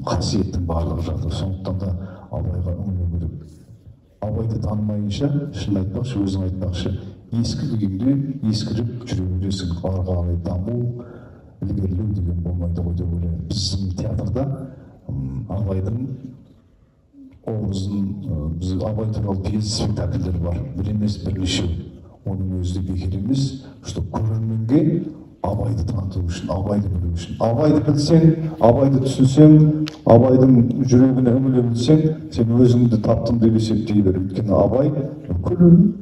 қасиеттің барлығы жатыр. Сондықтан да Абайға үңілу керек. Абайды танымайынша, шын айтпақшы, өзің айтпақшы, ескі күйіңде ескіріп жүре бересің, ары қарай даму, ілгерілеу деген болмайды ғой деп ойлаймын. Біздің театрда Абайдың образын, біз Абай туралы пьеса спектакльдер бар, бір емес бірнеше. Оның өзі де бекер емес, что көрерменге Абайды таныту үшін, Абайды білу үшін. Абайды білсең, Абайды түсінсең, Абайдың жүрегіне үңіле білсең, сен өзіңді таптым деп есептей бер. Өйткені Абай бүкіл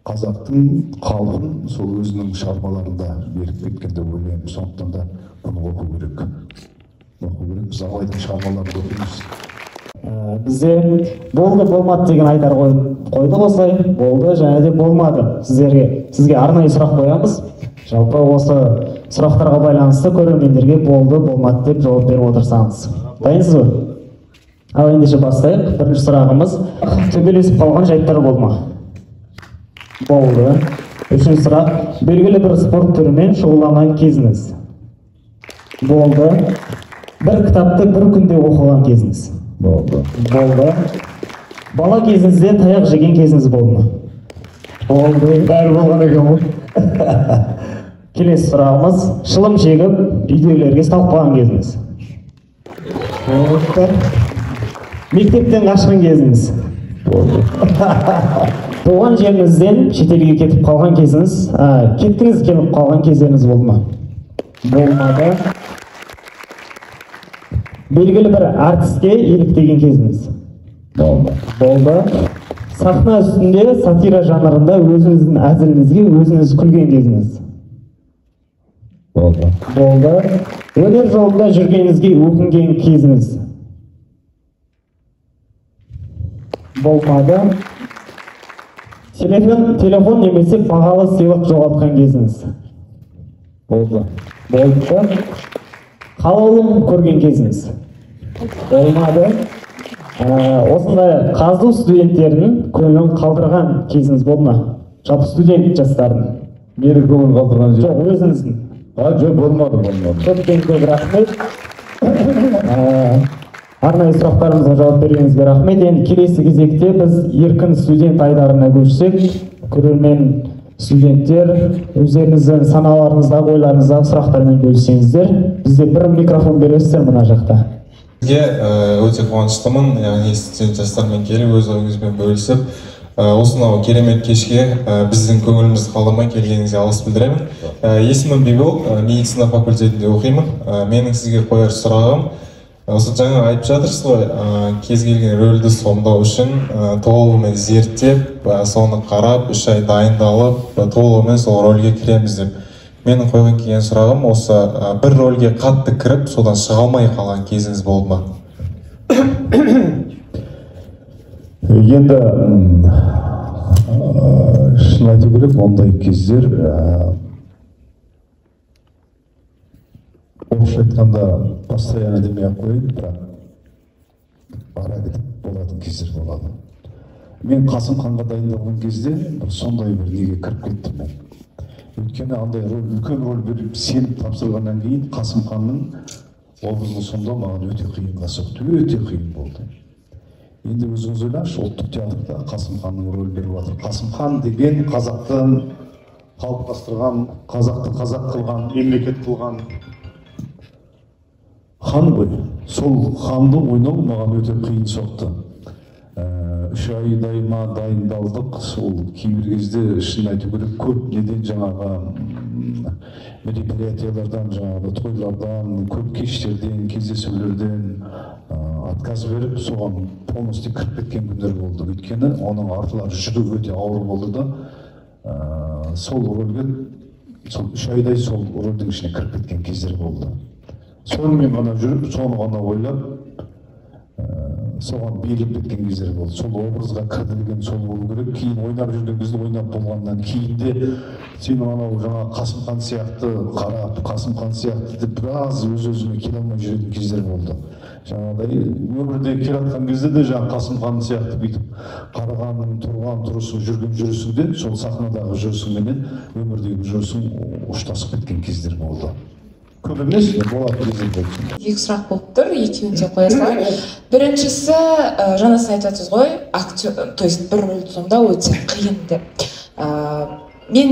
қазақтың қалпын сол өзінің шығармаларында беріп кеткен деп ойлаймын. Сондықтан да бұны оқу керек. Оқу керек. Біз Абайдың шығармаларын оқимыз. Бізде болды болмады деген айдар қойдық осылай. Болды және де болмады. Сізге арнайы сұрақ қоямыз. Жалпы осы сұрақтарға байланысты көрермендерге болды болмады деп жауап беріп отырсаңыз. Дайынсыз ба? Ал ендеше бастайық. Бірінші сұрағымыз: төбелесіп қалған жайттар болды ма? Болды. Үшінші сұрақ: белгілі бір спорт түрімен шұғылданған кезіңіз? Болды. Бір кітапты бір күнде оқыған кезіңіз? Болды. Болды. Бала кезіңізде таяқ жеген кезіңіз болды ма? Болды. Бәрі болған екен ғой. Келесі сұрағымыз: шылым шегіп үйдегілерге салып қалған кезіңіз? Болды. Мектептен қашқан кезіңіз? Болды. Туған жеріңізден шетелге кетіп қалған кезіңіз, кеткіңіз келіп қалған кездеріңіз болды ма? Болмады. Белгілі бір әртіске еліктеген кезіңіз? Болды. Болды. Сахна үстінде сатира жанрында өзіңіздің әзіліңізге өзіңіз күлген кезіңіз? Болды. Болды. Өнер жолында жүргеніңізге өкінген кезіңіз? Болмады. Телефон немесе бағалы сыйлық жоғалтқан кезіңіз? Болды. Болды. Қалаулым көрген кезіңіз? Болмады. Осындай ҚазҰУ студенттерінің көңілін қалдырған кезіңіз болды ма? Жалпы студент жастардың. Мені көңілін қалдырған жоқ, өзіңіздің. Жоқ, болмады, болмады. Көптен көп рахмет. Арнайы сұрақтарымызға жауап бергеніңізге рахмет. Енді келесі кезекте біз еркін студент айдарына көшсек, көрермен студенттер өздеріңіздің саналарыңыздағы, ойларыңыздағы сұрақтармен бөліссеңіздер. Бізде бір микрофон бересіздер мына жақта. Сізге өте қуаныштымын, яғни студент жастармен келіп өз ойыңызбен бөлісіп, осынау керемет кешке біздің көңілімізді қалдырмай келгеніңізге алғыс білдіремін. Есімім Бибол, медицина факультетінде оқимын. Менің сізге қояр сұрағым, осы жаңа айтып жатырсыз ғой, кез келген рөлді сомдау үшін толығымен зерттеп, соны қарап, 3 ай дайындалып, толығымен сол рөлге кіреміз деп. Менің қойған келген сұрағым осы, бір рөлге қатты кіріп, содан шыға алмай қалған кезіңіз болды ма? Енді шын айту керек, ондай кездер орысша айтқанда постоянно демей ақ қояйын, бірақ ара кетіп болатын кездер болады. Мен Қасым ханға дайындалған кезде бір сондай бір неге кіріп кеттім мен. Өйткені андай рөл, үлкен рөл беріп сеніп тапсырғаннан кейін Қасым ханның образын сомдау маған өте қиынға соқты, өте қиын болды. Енді өзіңіз ойлаңызшы, ұлттық театрда Қасым ханның рөлін беріп жатыр. Қасым хан деген қазақтың қалыптастырған, қазақты қазақ қылған, мемлекет қылған хан ғой. Сол ханды ойнау маған өте қиын соқты. 3 айдай ма дайындалдық. Сол кейбір кезде шын айту керек, көп неден жаңағы мероприятиялардан, жаңағы тойлардан, көп кештерден, кездесулерден отказ беріп, соған полностью кіріп кеткен күндер болды. Өйткені оның артылар жүгі өте ауыр болды да, сол рөлге, сол 3 айдай сол рөлдің ішіне кіріп кеткен кездер болды. Сонымен ғана жүріп, соны ғана ойлап, соған беріліп кеткен кездер болды. Сол образға кірді деген сол болу керек. Кейін ойнап жүрген кезде, ойнап болғаннан кейін де сен анау жаңа Қасым хан сияқты қарап, Қасым хан сияқты деп біраз өз-өзіме келе алмай жүретін кездер болды. Жаңағыдай өмірде келе жатқан кезде де жаңа Қасым хан сияқты бүйтіп қарағаның, тұрған тұрысың, жүрген жүрісің де сол сахнадағы жүрісіңменен өмірдегі жүрісің ұштасып кеткен кездер болды. Көп емес, болады кездер болды. Екі сұрақ болып тұр, екеуін де қоя салайын. Біріншісі, жаңа сіз айтып жатсыз ғой, актер, то есть бір рөлді сомдау өте қиын деп. Мен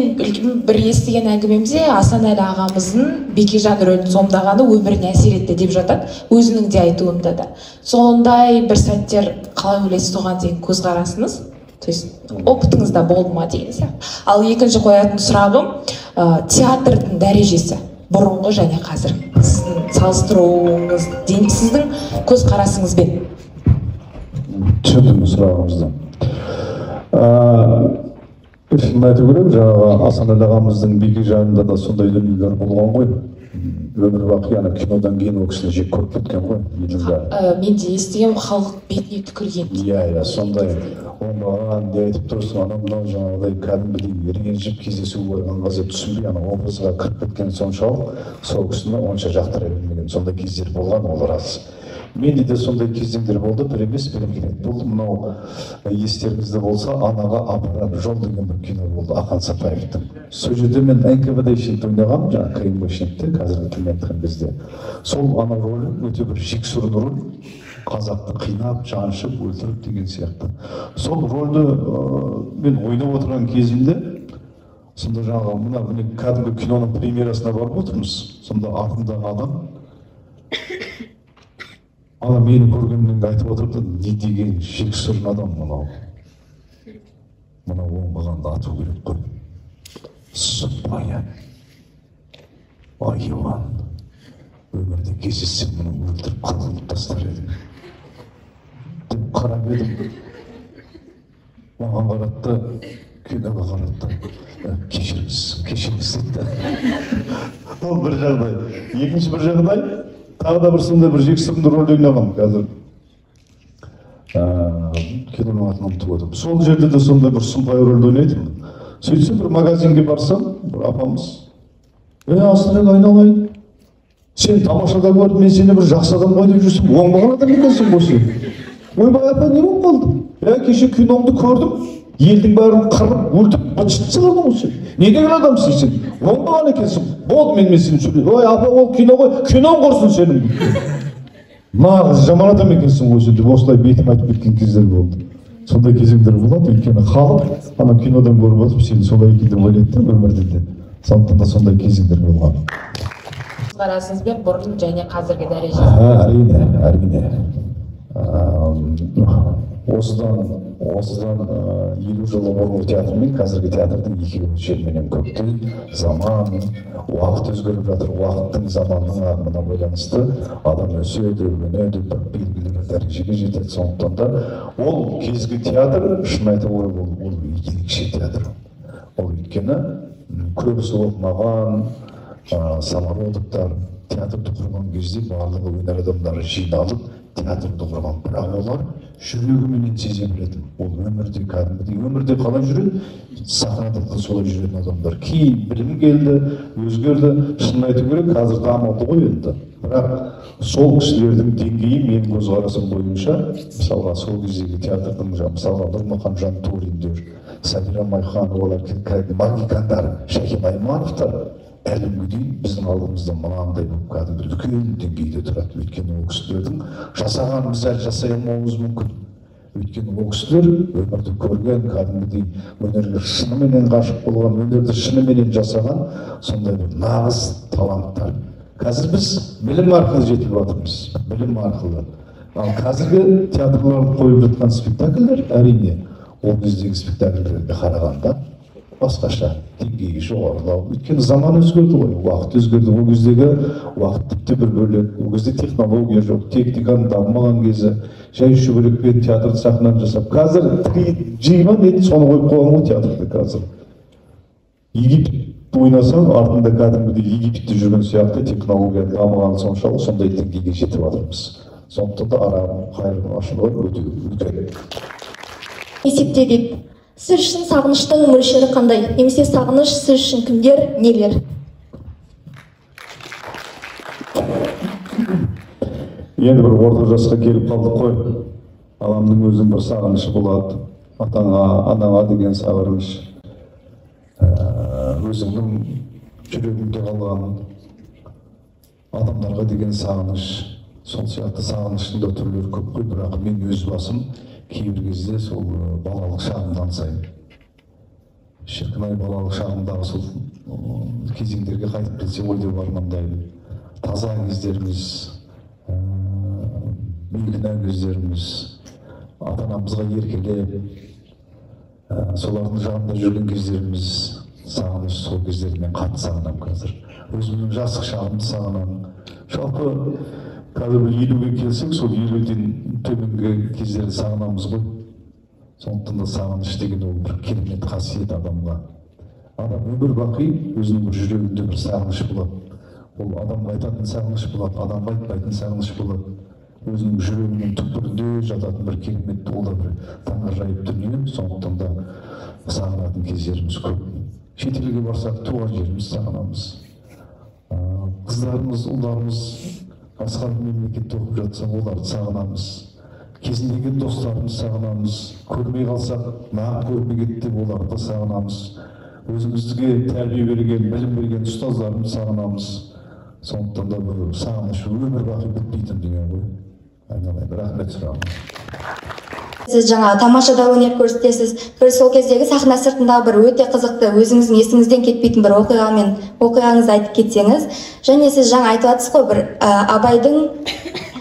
бір естіген әңгімемде Асанәлі ағамыздың Бекежан рөлін сомдағаны өміріне әсер етті деп жатады, өзінің де айтуында да. Сондай бір сәттер қалай ойлайсыз, соған деген көзқарасыңыз, то есть опытыңызда болды ма деген сияқты. Ал екінші қоятын сұрағым, театрдың дәрежесі бұрынғы және қазір. Сіздің салыстыруыңыз, сіздің көзқарасыңызбен. Түсіндім сұрағыңызды. Шынын айту керек, жаңағы Асанәлі ағамыздың Бекежанында да сондай дүниелер болған ғой. Өмір бақи ана кинодан кейін ол кісіні жек көріп кеткен ғой. Мен де естігем, халық бетіне түкірген. Иә, сондай. Оңбаған, не айтып тұрсың, анау мынау жаңағыдай кәдімгідей ренжіп кездесуге барған кезде түсінбей ана образға кіріп кеткен соншалық, сол кісіні онша жақтыра бермеген. Сондай кездер болған, ол рас. Менде де сондай кезеңдер болды, бір емес, бір екі рет болды. Мынау естеріңізде болса, «Анаға апарар жол» деген бір кино болды, Ақан Сатаевтың. Сол жерде мен НКВДшникті ойнағанмын, жаңағы КМБшникті, қазіргі тілмен айтқан кезде. Сол ана рөлі өте бір жексұрын рөл, қазақты қинап, жаншып, өлтіріп деген сияқты. Сол рөлді мен ойнап отырған кезімде, сонда жаңағы мына міне кәдімгі киноның премьерасына барып отырмыз. Сонда артымдағы адам ана мені көргеннен айтып отырды, не деген жексұрын адам мынау. Мынау оңбағанды ату керек қой. Сұппая. Айуан. Өмірде кездессем мұны өлтіріп қырғылып тастар едім деп қарап едім. Маған қаратты, киноға қаратты. Кешіріңіз, кешіріңіз деді. Ол бір жағдай. Екінші бір жағдай, тағы да бір сондай бір жексұрынды рөлде ойнағанмын қазір. Киноның атын ұмытып отырмын. Сол жерде де сондай бір сұмпайы рөлде ойнайтынмын. Сөйтсем бір магазинге барсам, бір апамыз, Асылбек айналайын, сен тамашада көрдім, мен сені бір жақсы адам ғой деп жүрсем, оңбаған адам екенсің ғой сен. Ойбай апа, не болып қалды? Кеше киноңды көрдім, елдің бәрін қырып, өлтіріп, быт-шыт шығардың ғой сен. Не деген адамсың сен? Оңбаған екенсің. Болды, мен сені сөйлеймін. Ой, апа, ол кино ғой, киноң құрсын сенің. Нағыз жаман адам екенсің ғой сен деп осылай бетім айтып кеткен кездер болды. Сондай кезеңдер болады, өйткені халық ана кинодан көріп отырып сені солай екен деп ойлайды да өмірде де. Сондықтан да сондай кезеңдер болған. Көзқарасыңызбен бұрын және қазіргі дәрежесі? Әрине, әрине. Осыдан 50 жыл бұрынғы театр мен қазіргі театрдың екеуі жерменен көктей. Заман, уақыт өзгеріп жатыр, уақыттың, заманның ағымына байланысты адам өседі, өнеді, бір белгілі бір дәрежеге жетеді. Сондықтан да ол кезгі театр, шын айтып ол ерекше театр. Ол өйткені көбісі оқымаған самородоктар театрды құрған кезде барлығы өнер адамдары жиналып театрды құрған, бірақ олар жүрегіменен сезе білетін. Ол өмірде кәдімгідей өмірде қалай жүреді, сахнада да солай жүретін адамдар. Кейін білім келді, өзгерді. Шынын айту керек, қазір дамыды ғой енді. Бірақ сол кісілердің деңгейі менің көзқарасым бойынша, мысалға сол кездегі театрдың, мысалға Нұрмахан Жантуриндер, Сабира Майхановалар, Магикандар, Шәкен Аймановтар әлі күнге дейін біздің алдымызда мынандай болып кәдімгі үлкен деңгейде тұрады. Өйткені ол кісілердің жасағанын біз әлі жасай алмауымыз мүмкін. Өйткені ол кісілер өмірді көрген, кәдімгідей өнерге шыныменен ғашық болған, өнерді шыныменен жасаған сондай бір нағыз таланттар. Қазір біз білім арқылы жетіліп жатырмыз, білім арқылы. Ал қазіргі театрларда қойып жатқан спектакльдер, әрине, ол кездегі спектакльдерге қарағанда басқаша, деңгейі жоғарылау. Өйткені заман өзгерді ғой, уақыт өзгерді. Ол кездегі уақыт тіпті бір бөлек. Ол кезде технология жоқ, техниканың дамымаған кезі, жай шүберекпен театрды сахнаны жасап. Қазір 3G ма не соны қойып қойған ғой театрда қазір. Египет ойнасаң, артында кәдімгідей Египетте жүрген сияқты технологияның дамығаны соншалық, сондай деңгейге жетіп жатырмыз. Сондықтан да айырмашылығы өте үлкен. Есепте дейді. Сіз үшін сағыныштың мөлшері қандай? Немесе сағыныш сіз үшін кімдер, нелер? Енді бір орта жасқа келіп қалдық қой. Адамның өзінің бір сағынышы болады. Атаңа, анаңа деген сағыныш. Өзіңнің жүрегіңде қалған адамдарға деген сағыныш. Сол сияқты сағыныштың да түрлері көп қой, бірақ мен өз басым кейбір кезде сол балалық шағымды аңсаймын. Шіркін ай, балалық шағымдағы сол кезеңдерге қайтып келсе ғой деп армандаймын. Таза кездеріміз, бейкүнә кездеріміз, ата-анамызға еркелеп, солардың жанында жүрген кездеріміз, сағыныш, сол кездерді мен қатты сағынамын қазір. Өзімнің жастық шағымды сағынамын. Жалпы қазір бір 50-ге келсек, сол 50-ден төменгі кездерді сағынамыз ғой. Сондықтан да сағыныш деген ол бір керемет қасиет адамға. Адам өмір бақи өзінің бір жүрегінде бір сағыныш болады. Ол адамға айтатын сағыныш болады, адамға айтпайтын сағыныш болады. Өзінің жүрегінің түкпірінде жататын бір керемет, ол да бір таңғажайып дүние. Сондықтан да сағынатын кездеріміз көп. Шетелге барсақ туған жерімізді сағынамыз. Қыздарымыз, ұлдарымыз басқа бір мемлекетте оқып жатса, оларды сағынамыз. Кезіндегі достарымызды сағынамыз. Көрмей қалсақ, нағып көрмей кетті деп оларды сағынамыз. Өзімізге тәрбие берген, білім берген ұстаздарымызды сағынамыз. Сондықтан да бір сағыныш өмір бақи бітпейтін деген ғой. Айналайын, рахмет сұрағыңызға. Сіз жаңа тамашада өнер көрсетесіз. Бір сол кездегі сахна сыртындағы бір өте қызықты, өзіңіздің есіңізден кетпейтін бір оқиғаңызды айтып кетсеңіз. Және сіз жаңа айтып жатсыз ғой, бір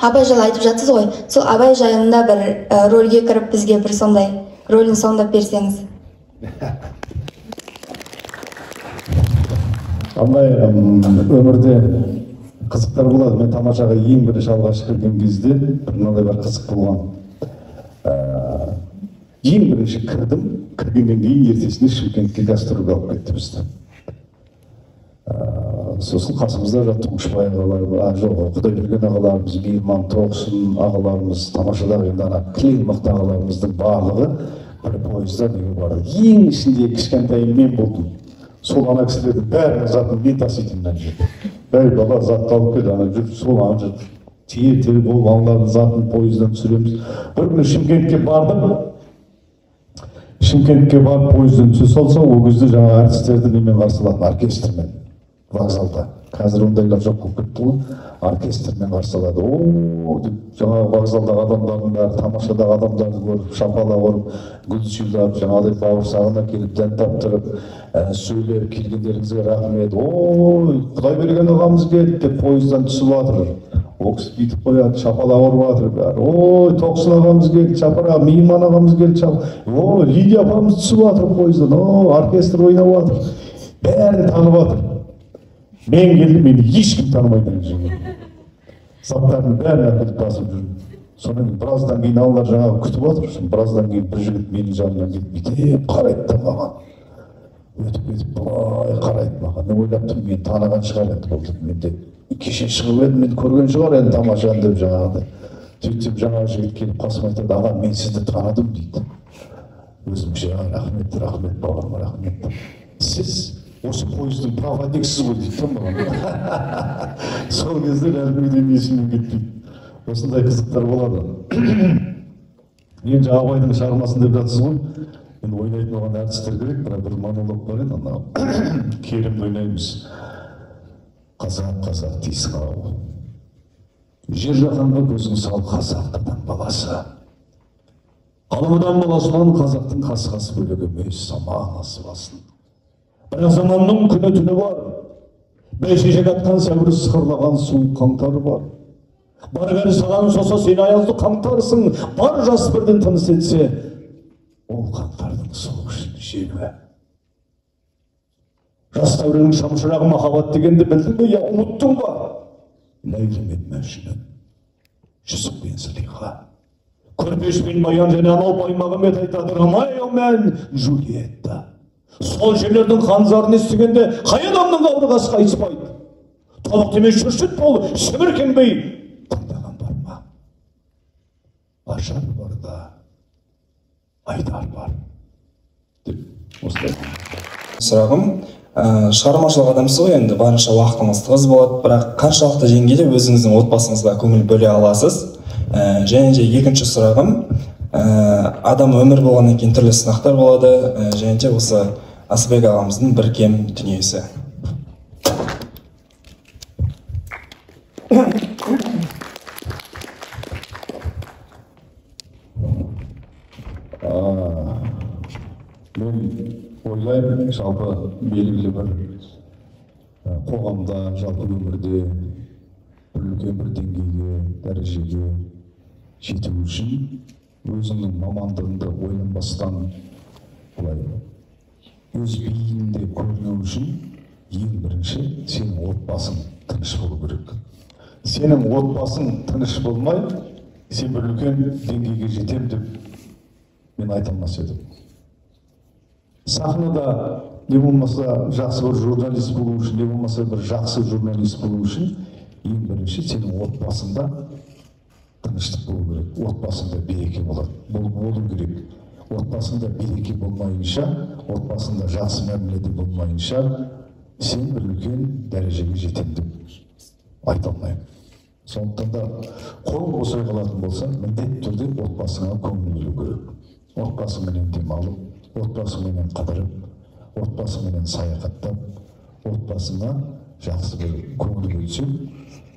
Абай жайлы айтып жатсыз ғой. Сол Абай жайында бір рөлге кіріп бізге бір сондай рөлін сомдап берсеңіз. Андай өмірде қызықтар болады. Мен тамашаға ең бірінші алғаш кірген кезде бір мынандай бір қызық болған. Ең бірінші кірдім, кіргеннен кейін ертесіне Шымкентке гастрольге алып кетті бізді. Сосын қасымызда жатты Тұңғышбай ағаларымыз, жоқ, Құдайберген ағаларымыз, Мейірман Тоқсын ағаларымыз, тамашадағы енді ана кілең мықты ағаларымыздың барлығы бір пойызда неге барды. Ең ішінде кішкентай мен болдым. Сол ана кісілердің бәрінің затын мен таситын мына жерде. Бәй бала затты алып кел, ана жүріп, сол ана жүріп, тер болып аналардың затын пойыздан түсіреміз. Бір күні Шымкентке бардым. Шымкентке барып пойыздан түсе салса, ол кезде жаңа әртістерді немен қарсы алатын, оркестрмен вокзалда. Қазір ондайлар жоқ болып кетті ғой. Оркестрмен қарсы алады. О, деп жаңағы вокзалдағы адамдардың бәрі тамашадағы адамдарды көріп, шапалақ ұрып, гүл сыйлап, жаңағыдай бауырсағына келіп дәм таптырып, сөйлеп, келгендеріңізге рахмет. Ой, Құдайберген ағамыз келді деп пойыздан түсіп жатыр. Ол кісі бүйтіп қояды, шапалақ ұрып жатыр бәрі. Ой, Тоқсын ағамыз келді, шапалақ, Мейірман ағамыз келді, шапалақ. Ой, Лидия апамыз түсіп жатыр пойыздан. О, оркестр ойнап жатыр. Бәрін танып жатыр. Мен келдім, мені ешкім танымайды ана жерге. Заттардың бәрін әкеліп басып жүрмін. Сонан кейін біраздан кейін аналар жаңағы күтіп жатыр. Сосын біраздан кейін бір жігіт менің жанымнан келіп бүйтіп қарайды да маған. Өтіп кетіп былай қарайды маған. Мен ойлап тұрмын, мені таныған шығар енді бұл деп. Мен де кеше шығып едім, мені көрген шығар енді тамашаны деп жаңағыдай. Сөйтсем жаңағы жігіт келіп қасыма айтады, аға, мен сізді таныдым дейді. Өзімше, рахмет, рахмет, бауырым, рахмет. Сіз осы пойыздың проводниксіз ғой дейді маған. Сол кезде әлі күнге дейін есімнен кетпейді. Осындай қызықтар болады. Енді Абайдың шығармасын деп жатсыз ғой. Енді ойнайтын оған әртістер керек, бірақ бір монолог бар еді, анау Керімді ойнаймыз. Қазақ, қазақ дейсің ау. Жер жаһанға көзің сал, қазақ адам баласы. Қалың адам баласынан қазақтың қасқасы бөлек емес, заман асыбасын. Бірақ заманның күні түні бар. Бәйшешек атқан сәуір сықырлаған суық қаңтар бар. Бар бәрі саған соса сен аязды қаңтарсың, бар жас бірден тыныс етсе, ол қаңтардың суық желі. Жас дәуренің шамшырағы махаббат дегенді білдің бе, я ұмыттың ба? Ләйлі мен Мәжнүн, Жүсіп пен Зылиха, Көрпеш пен Баян және анау Баймағамбет айтады, Ромео мен Джульетта. Сол жерлердің қанзарын естігенде қай адамның қабырғасы қайтыспайды? Тобықты емес шүршіт бол, шіміркенбей тыңдаған бар ма? Ажар бар да, айдар бар деп осылай. Сұрағым, шығармашылық адамсыз ғой, енді барынша уақытыңыз тығыз болады, бірақ қаншалықты деңгейде өзіңіздің отбасыңызға көңіл бөле аласыз? Және де екінші сұрағым, адам өмір болғаннан кейін түрлі сынақтар болады, және де осы Асылбек ағамыздың бір кем дүниесі. Мен ойлаймын, жалпы белгілі бір қоғамда, жалпы өмірде бір үлкен бір деңгейге, дәрежеге жету үшін өзіңнің мамандығыңды ойланбастан былай өз биігіңде көріну үшін ең бірінші сенің отбасың тыныш болу керек. Сенің отбасың тыныш болмай, сен бір үлкен деңгейге жетем деп мен айта алмас едім. Сахнада не болмаса жақсы бір журналист болу үшін, не болмаса бір жақсы журналист болу үшін ең бірінші сенің отбасыңда тыныштық болу керек, отбасыңда береке болады, болу керек. Отбасыңда береке болмайынша, отбасыңда жақсы мәміледе болмайынша сен бір үлкен дәрежеге жетемін деп айта алмаймын. Сондықтан да қолың босай қалатын болса, міндетті түрде отбасыңа көңіл бөлу керек. Отбасыңменен демалып, отбасыңменен қыдырып, отбасыңменен саяхаттап, отбасыңа жақсы бір көңіл бөлсең,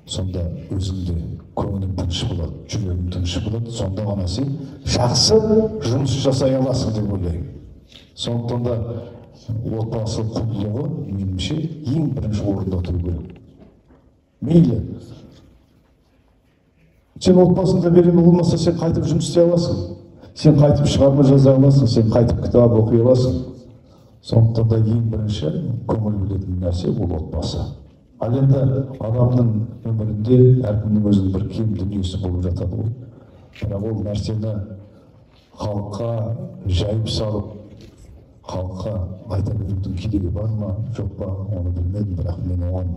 сонда өзің де көңілің тыныш болады, жүрегің тыныш болады, сонда ғана сен жақсы жұмыс жасай аласың деп ойлаймын. Сондықтан да отбасы құндылығы меніңше ең бірінші орында тұру керек. Мейлі сен отбасыңда береке болмаса, сен қайтып жұмыс істей аласың, сен қайтып шығарма жаза аласың, сен қайтып кітап оқи аласың. Сондықтан да ең бірінші көңіл бөлетін нәрсе ол отбасы. Ал енді адамның өмірінде әркімнің өзінің бір кем дүниесі болып жатады ғой. Бірақ ол нәрсені халыққа жайып салып, халыққа айта берудің керегі бар ма, жоқ па, оны білмедім, бірақ мен оған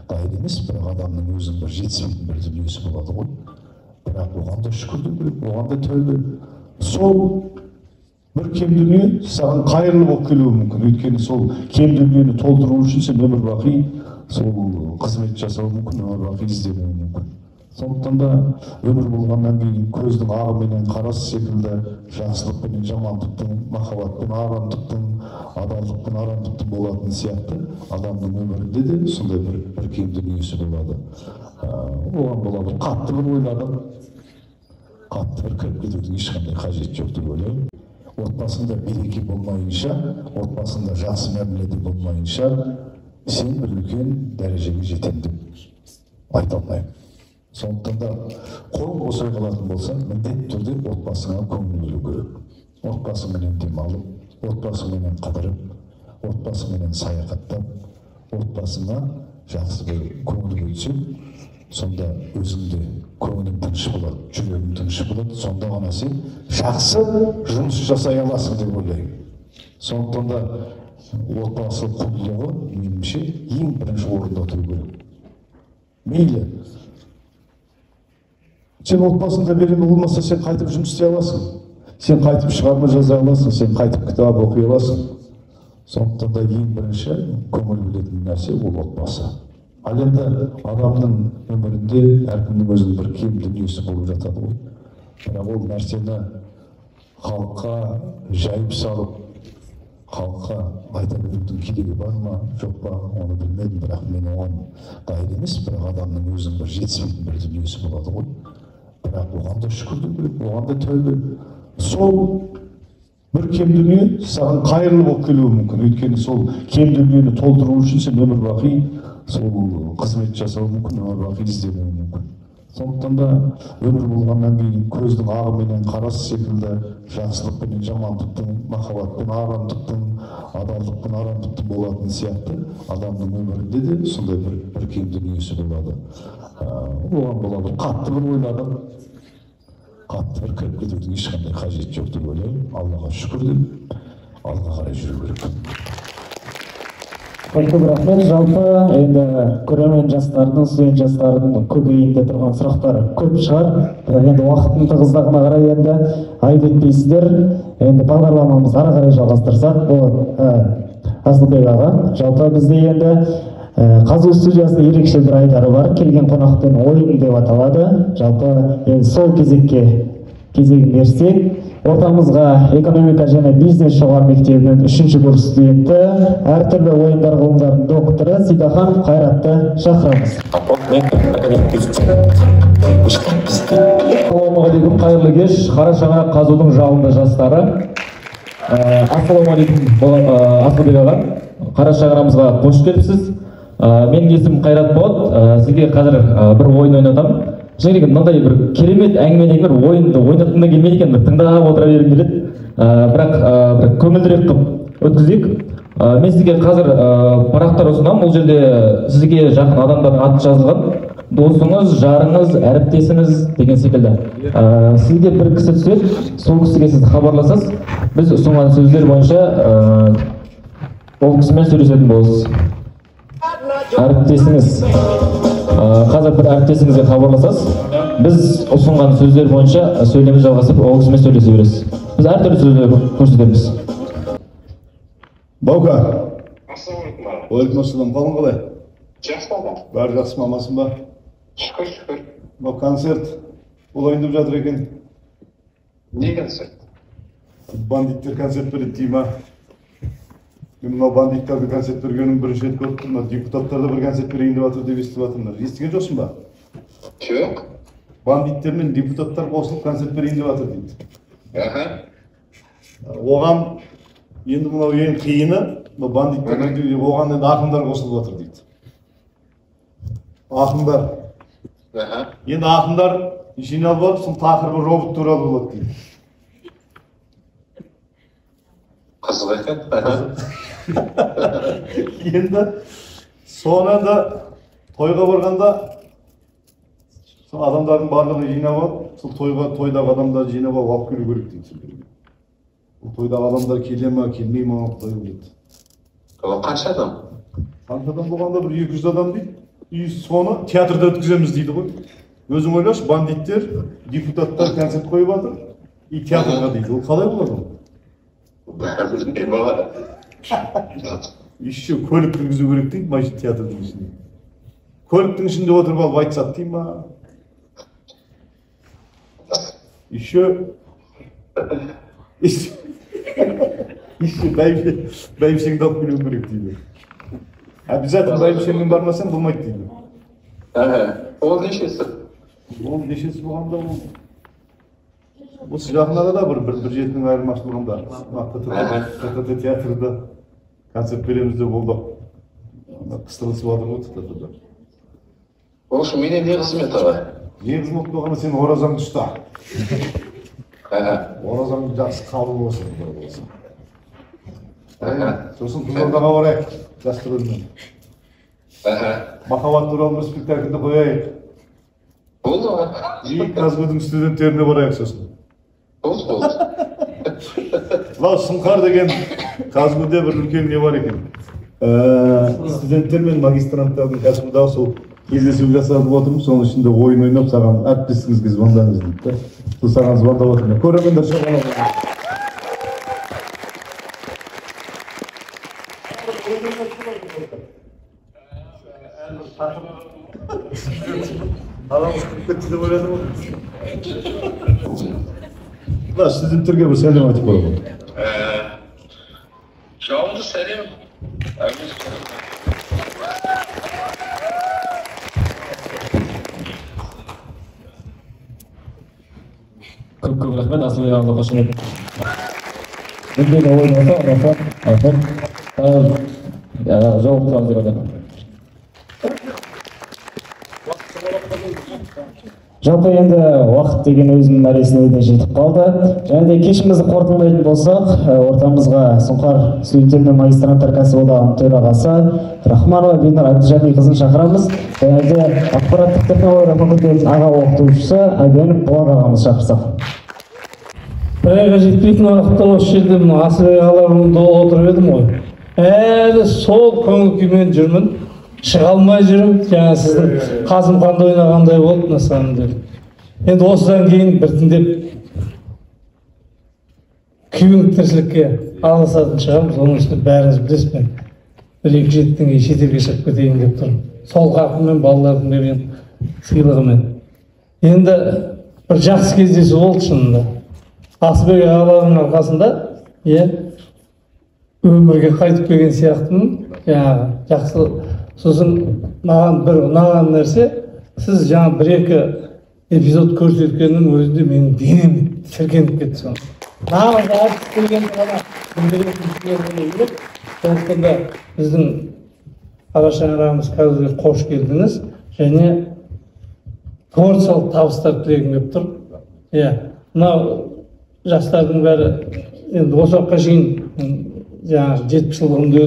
дайын емес. Бірақ адамның өзінің бір жетіспейтін бір дүниесі болады ғой. Бірақ оған да шүкір деу керек, оған да тәубе. Сол бір кем дүние саған қайырлы болып келуі мүмкін. Өйткені сол кем дүниені толтыру үшін сен өмір бақи сол қызмет жасауы мүмкін, өмір бақи ізденуі мүмкін. Сондықтан да өмір болғаннан кейін көздің ағы менен қарасы секілді жақсылық пенен жамандықтың, махаббат пен арамдықтың, адалдық пен арамдықтың болатыны сияқты адамның өмірінде де сондай бір кем дүниесі болады. Оған бола бір қатты бір ойланып, қатты бір кіріп кетудің ешқандай қажеті жоқ деп ойлаймын. Отбасыңда береке болмайынша, отбасыңда жақсы мәміледе болмайынша сен бір үлкен дәрежеге жетемін деп айта алмаймын. Сондықтан да қолың босай қалатын болса, міндетті түрде отбасыңа көңіл бөлу керек. Отбасыңменен демалып, отбасыңменен қыдырып, отбасыңменен саяхаттап, отбасыңа жақсы бір көңіл бөлсең, сонда өзің де көңілің тыныш болады, жүрегің тыныш болады, сонда ғана сен жақсы жұмыс жасай аласың деп ойлаймын. Сондықтан да отбасы құндылығы меніңше ең бірінші орында тұру керек. Мейлі сен отбасыңда береке болмаса, сен қайтып жұмыс істей аласың, сен қайтып шығарма жаза аласың, сен қайтып кітап оқи аласың. Сондықтан да ең бірінші көңіл бөлетін нәрсе ол отбасы. Ал енді адамның өмірінде әркімнің өзінің бір кем дүниесі болып жатады ғой. Бірақ ол нәрсені халыққа жайып салып, халыққа айта берудің керегі бар ма, жоқ па, оны білмедім, бірақ мен оған дайын емес. Бірақ адамның өзінің бір жетіспейтін бір дүниесі болады ғой. Бірақ оған да шүкір деу керек, оған да тәубе. Сол бір кем дүние саған қайырлы болып келуі мүмкін. Өйткені сол кем дүниені толтыру үшін сен өмір бақи сол қызмет жасауы мүмкін, өмір бақи ізденуі мүмкін. Сондықтан да өмір болғаннан кейін көздің ағы менен қарасы секілді жақсылық пенен жамандықтың, махаббат пен арамдықтың, адалдық пен арамдықтың болатыны сияқты адамның өмірінде де сондай бір кем дүниесі болады. Оған бола бір қатты бір ойланып, қатты бір кіріп кетудің ешқандай қажеті жоқ деп ойлаймын. Аллаға шүкір деп алға қарай жүру керек. Көп рахмет. Жалпы енді көрермен жастардың, студент жастардың көкейінде тұрған сұрақтар көп шығар. Бірақ енді уақыттың тығыздығына қарай енді айып етпейсіздер. Енді бағдарламамызды ары қарай жалғастырсақ болады. Асылбек аға, жалпы бізде енді ҚазҰУ студиясының ерекше бір айдары бар. Келген қонақпен ойын деп аталады. Жалпы енді сол кезекке кезегін берсек, ортамызға экономика және бизнес жоғары мектебінің 3-ші курс студенті, әртүрлі ойындар ғылымдарының докторы Сейдахан Қайратты шақырамыз. Ассалаумағалейкум, қайырлы кеш. Қара шаңырақ ҚазҰУ-дың жалынды жастары. Ассалаумағалейкум, Асылбек аға. Қара шаңырағымызға қош келіпсіз. Менің есімім Қайрат болады. Сізге қазір бір ойын ойнатамын. Және мынандай бір керемет әңгіме деген бір ойынды ойнатқым да келмейді екен, бір тыңдап отыра бергім келеді. Бірақ бір көңілдірек қылып өткізейік. Мен сізге қазір парақтар ұсынамын. Бұл жерде сізге жақын адамдардың аты жазылған. Досыңыз, жарыңыз, әріптесіңіз деген секілді. Сізге бір кісі түседі, сол кісіге сіз хабарласасыз. Біз ұсынған сөздер бойынша Ол кісімен сөйлесетін боласыз. Әріптесіңіз, қазір бір әріптесіңізге хабарласасыз. Біз ұсынған сөздер бойынша сөйлемді жалғастырып, ол кісімен сөйлесе бересіз. Біз әртүрлі сөздер көрсетеміз. Баука. Ассалаумағалейкум. Уағалейкум ассалам. Қалың қалай? Жақсы аға. Бәрі жақсы ма, амансың ба? Шүкір, шүкір. Мынау концерт болайын деп жатыр екен. Не концерт? Бандиттер концерт береді дей ма? Мен мынау бандиттердің концерт бергенін бірінші рет көріп тұрмын. Депутаттар да бір концерт берейін деп жатыр деп естіп жатырмын. Естіген жоқсың ба? Жоқ. Бандиттер мен депутаттар қосылып концерт берейін деп жатыр дейді. Аха. Оған енді мынау ең қиыны, мынау бандиттер оған енді ақындар қосылып жатыр дейді. Ақындар. Аха. Енді ақындар жиналып алып, сол тақырыбы робот туралы болады дейді. Қызық екен. Енді соны енді тойға барғанда сол адамдардың барлығын жинап алып, сол тойға, тойдағы адамдарды жинап алып алып келу керек дейді. Ол тойдағы адамдар келе ма, келмей ма, құдай біледі. Ол қанша адам? Қанша адам болғанда бір 200 адам дейді. И соны театрда өткіземіз дейді ғой. Өзің ойлашы, бандиттер, депутаттар концерт қойып жатыр, и театрға дейді. Ол қалай болады ол? Еще көлік кіргізу керек дейді машина театрдың ішіне. Көліктің ішінде отырып алып айтсат дей ма? Еще бәйбішеңді алып келуің керек дейді. Обязательно бәйбішеңмен бармасаң болмайды дейді. Ол нешесі? Ол нешесі болғанда ол осы жақын арада бір жетінің айырмашылығында ТТ театрда концерт береміз деп ол да қыстырылысып жатыр ғой ТТ-да. Ол үшін менен не қызмет аға? Не қызмет болғанда сен оразаңды ұста. Оразаңды жақсы қабыл болсын, құдай болсын. Сосын Қызылордаға барайық гастрольмен. Махаббат туралы бір спектакльді қояйық. Болды аға. И КазГУ-дің студенттеріне барайық сосын. Болды, болды. Мынау Сұңқар деген КазГУ-де бір үлкен не бар екен. Студенттер мен магистранттардың КазГУ-дағы сол кездесу жасап отырмыз, соның ішінде ойын ойнап саған әріптесіңізге звондаңыз дейді да. Сол саған звондап отырмын. Көрермендер шоғырланып. Ағамыз кіріп кетті деп ойладым ғой. Мына студенттерге бір сәлем айтып қойған. Жалынды сәлем. Көп көп рахмет, Асылбек ағамызға қошемет. Міндегі ойын болса, рахмет, рахмет. Жауап тұрамыз деп айтамын. Жалпы енді уақыт деген өзінің мәресіне де жетіп қалды. Және де кешімізді қорытындылайтын болсақ, ортамызға Сұңқар студенттер мен магистранттар кәсіподағының төрағасы Рахманова Бинар Әбдіжәмиқызын шақырамыз. Және де ақпараттық технология факультетінің аға оқытушысы Әбенов Болат ағамызды шақырсақ. Бір айға жетпейтін уақытта осы жерде мына Асылбек ағаларымды отырып едім ғой. Әлі сол көңіл күймен жүрмін. Шыға алмай жүрмін, жаңа сіздің Қасым ханды ойнағандай болды на самом деле. Енді осыдан кейін біртіндеп күйбең тіршілікке араласатын шығармыз, оның үстіне бәріңіз білесіз, мен бір екі жетіден кейін шетелге шығып кетейін деп тұрмын. Сол қарқынмен балалардың берген сыйлығымен. Енді бір жақсы кездесу болды шынында. Асылбек ағаларының арқасында өмірге қайтып келген сияқтымын. Жаңағы жақсы. Сосын маған бір ұнаған нәрсе, сіз жаңа бір-екі эпизод көрсеткеннің өзінде менің денем сілкініп кетті соны. Нағыз әртіс дегенді ғана білдіретін кісілер болу керек. Сондықтан да біздің қара шаңырағымыз КазГУ-ге қош келдіңіз және творчестволық табыстар тілегім келіп тұр. Мынау жастардың бәрі енді осы уақытқа шейін жаңағы 70 жылдығымды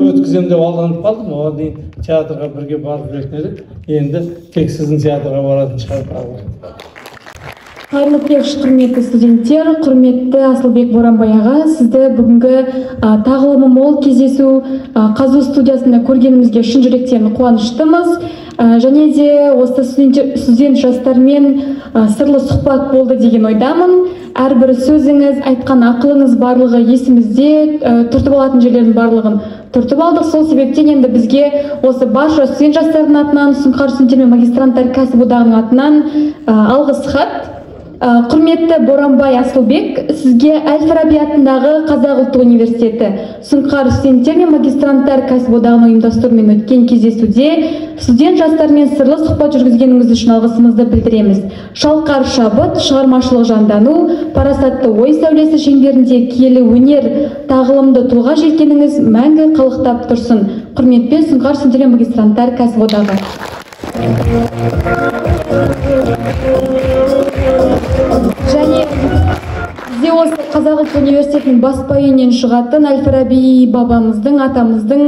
өткіземін деп алданып қалдым. Оған дейін театрға бірге барып жүретін едік. Енді тек сіздің театрға баратын шығар. Қайырлы кеш, құрметті студенттер, құрметті Асылбек Боранбай аға, сізді бүгінгі тағылымы мол кездесу ҚазҰУ студиясында көргенімізге шын жүректен қуаныштымыз. Және де осы студент жастармен сырлы сұхбат болды деген ойдамын. Әрбір сөзіңіз, айтқан ақылыңыз барлығы есімізде, түртіп алатын жерлердің барлығын түртіп алдық. Сол себептен енді бізге осы барша студент жастардың атынан, Сұңқар студенттер мен магистранттар кәсіподағының атынан алғыс хат. Құрметті Боранбай Асылбек, сізге Әл-Фараби атындағы Қазақ ұлттық университеті Сұңқар студенттер мен магистранттар кәсіподағының ұйымдастыруымен өткен кездесуде студент жастармен сырлы сұхбат жүргізгеніңіз үшін алғысымызды білдіреміз. Шалқар шабыт, шығармашылық жандану, парасатты ой сәулесі шеңберінде киелі өнер, тағылымды тұлға желкеніңіз мәңгі қалықтап тұрсын. Құрметпен, Сұңқар студенттер мен магистранттар кәсіподағы. Және бізде осы Қазақ ұлттық университетінің баспа үйінен шығатын Әл-Фараби бабамыздың, атамыздың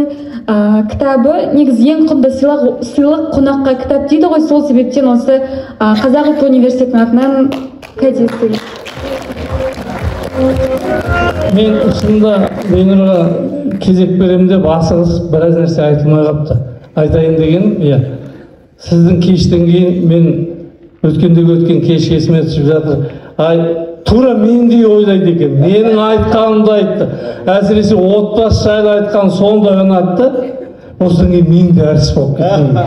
кітабы, негізі ең құнды сыйлық қонаққа кітап дейді ғой, сол себептен осы Қазақ ұлттық университетінің атынан кәдесі. Мен шынында Бейнұрға кезек беремін деп асығыс біраз нәрсе айтылмай қалыпты. Айтайын деген, иә. Сіздің кештен кейін мен өткендегі өткен кеш есіме түсіп жатыр. Ай, тура мендей ойлайды екен. Менің айтқанымды айтты. Әсіресе отбасы жайлы айтқан сондай ұнатты. Осыдан кейін мен де әртіс болып кеттім.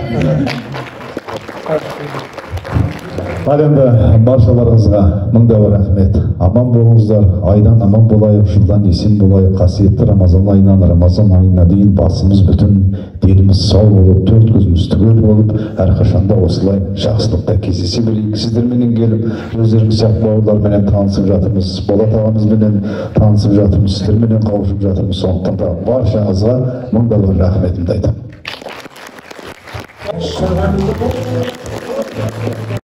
Ал енді баршаларыңызға мың да бір рахмет. Аман болыңыздар, айдан аман болайық, жылдан есен болайық. Қасиетті Рамазан айынан Рамазан айына дейін басымыз бүтін, деніміз сау болып, төрт көзіміз түгел болып, әрқашанда осылай жақсылықта кездесе берейік. Сіздерменен келіп, өздеріңіз сияқты бауырларменен танысып жатырмыз, Болат ағамызбенен танысып жатырмыз, сіздерменен қауышып жатырмыз. Сондықтан да баршаңызға мың да бір рахметімді айтамын.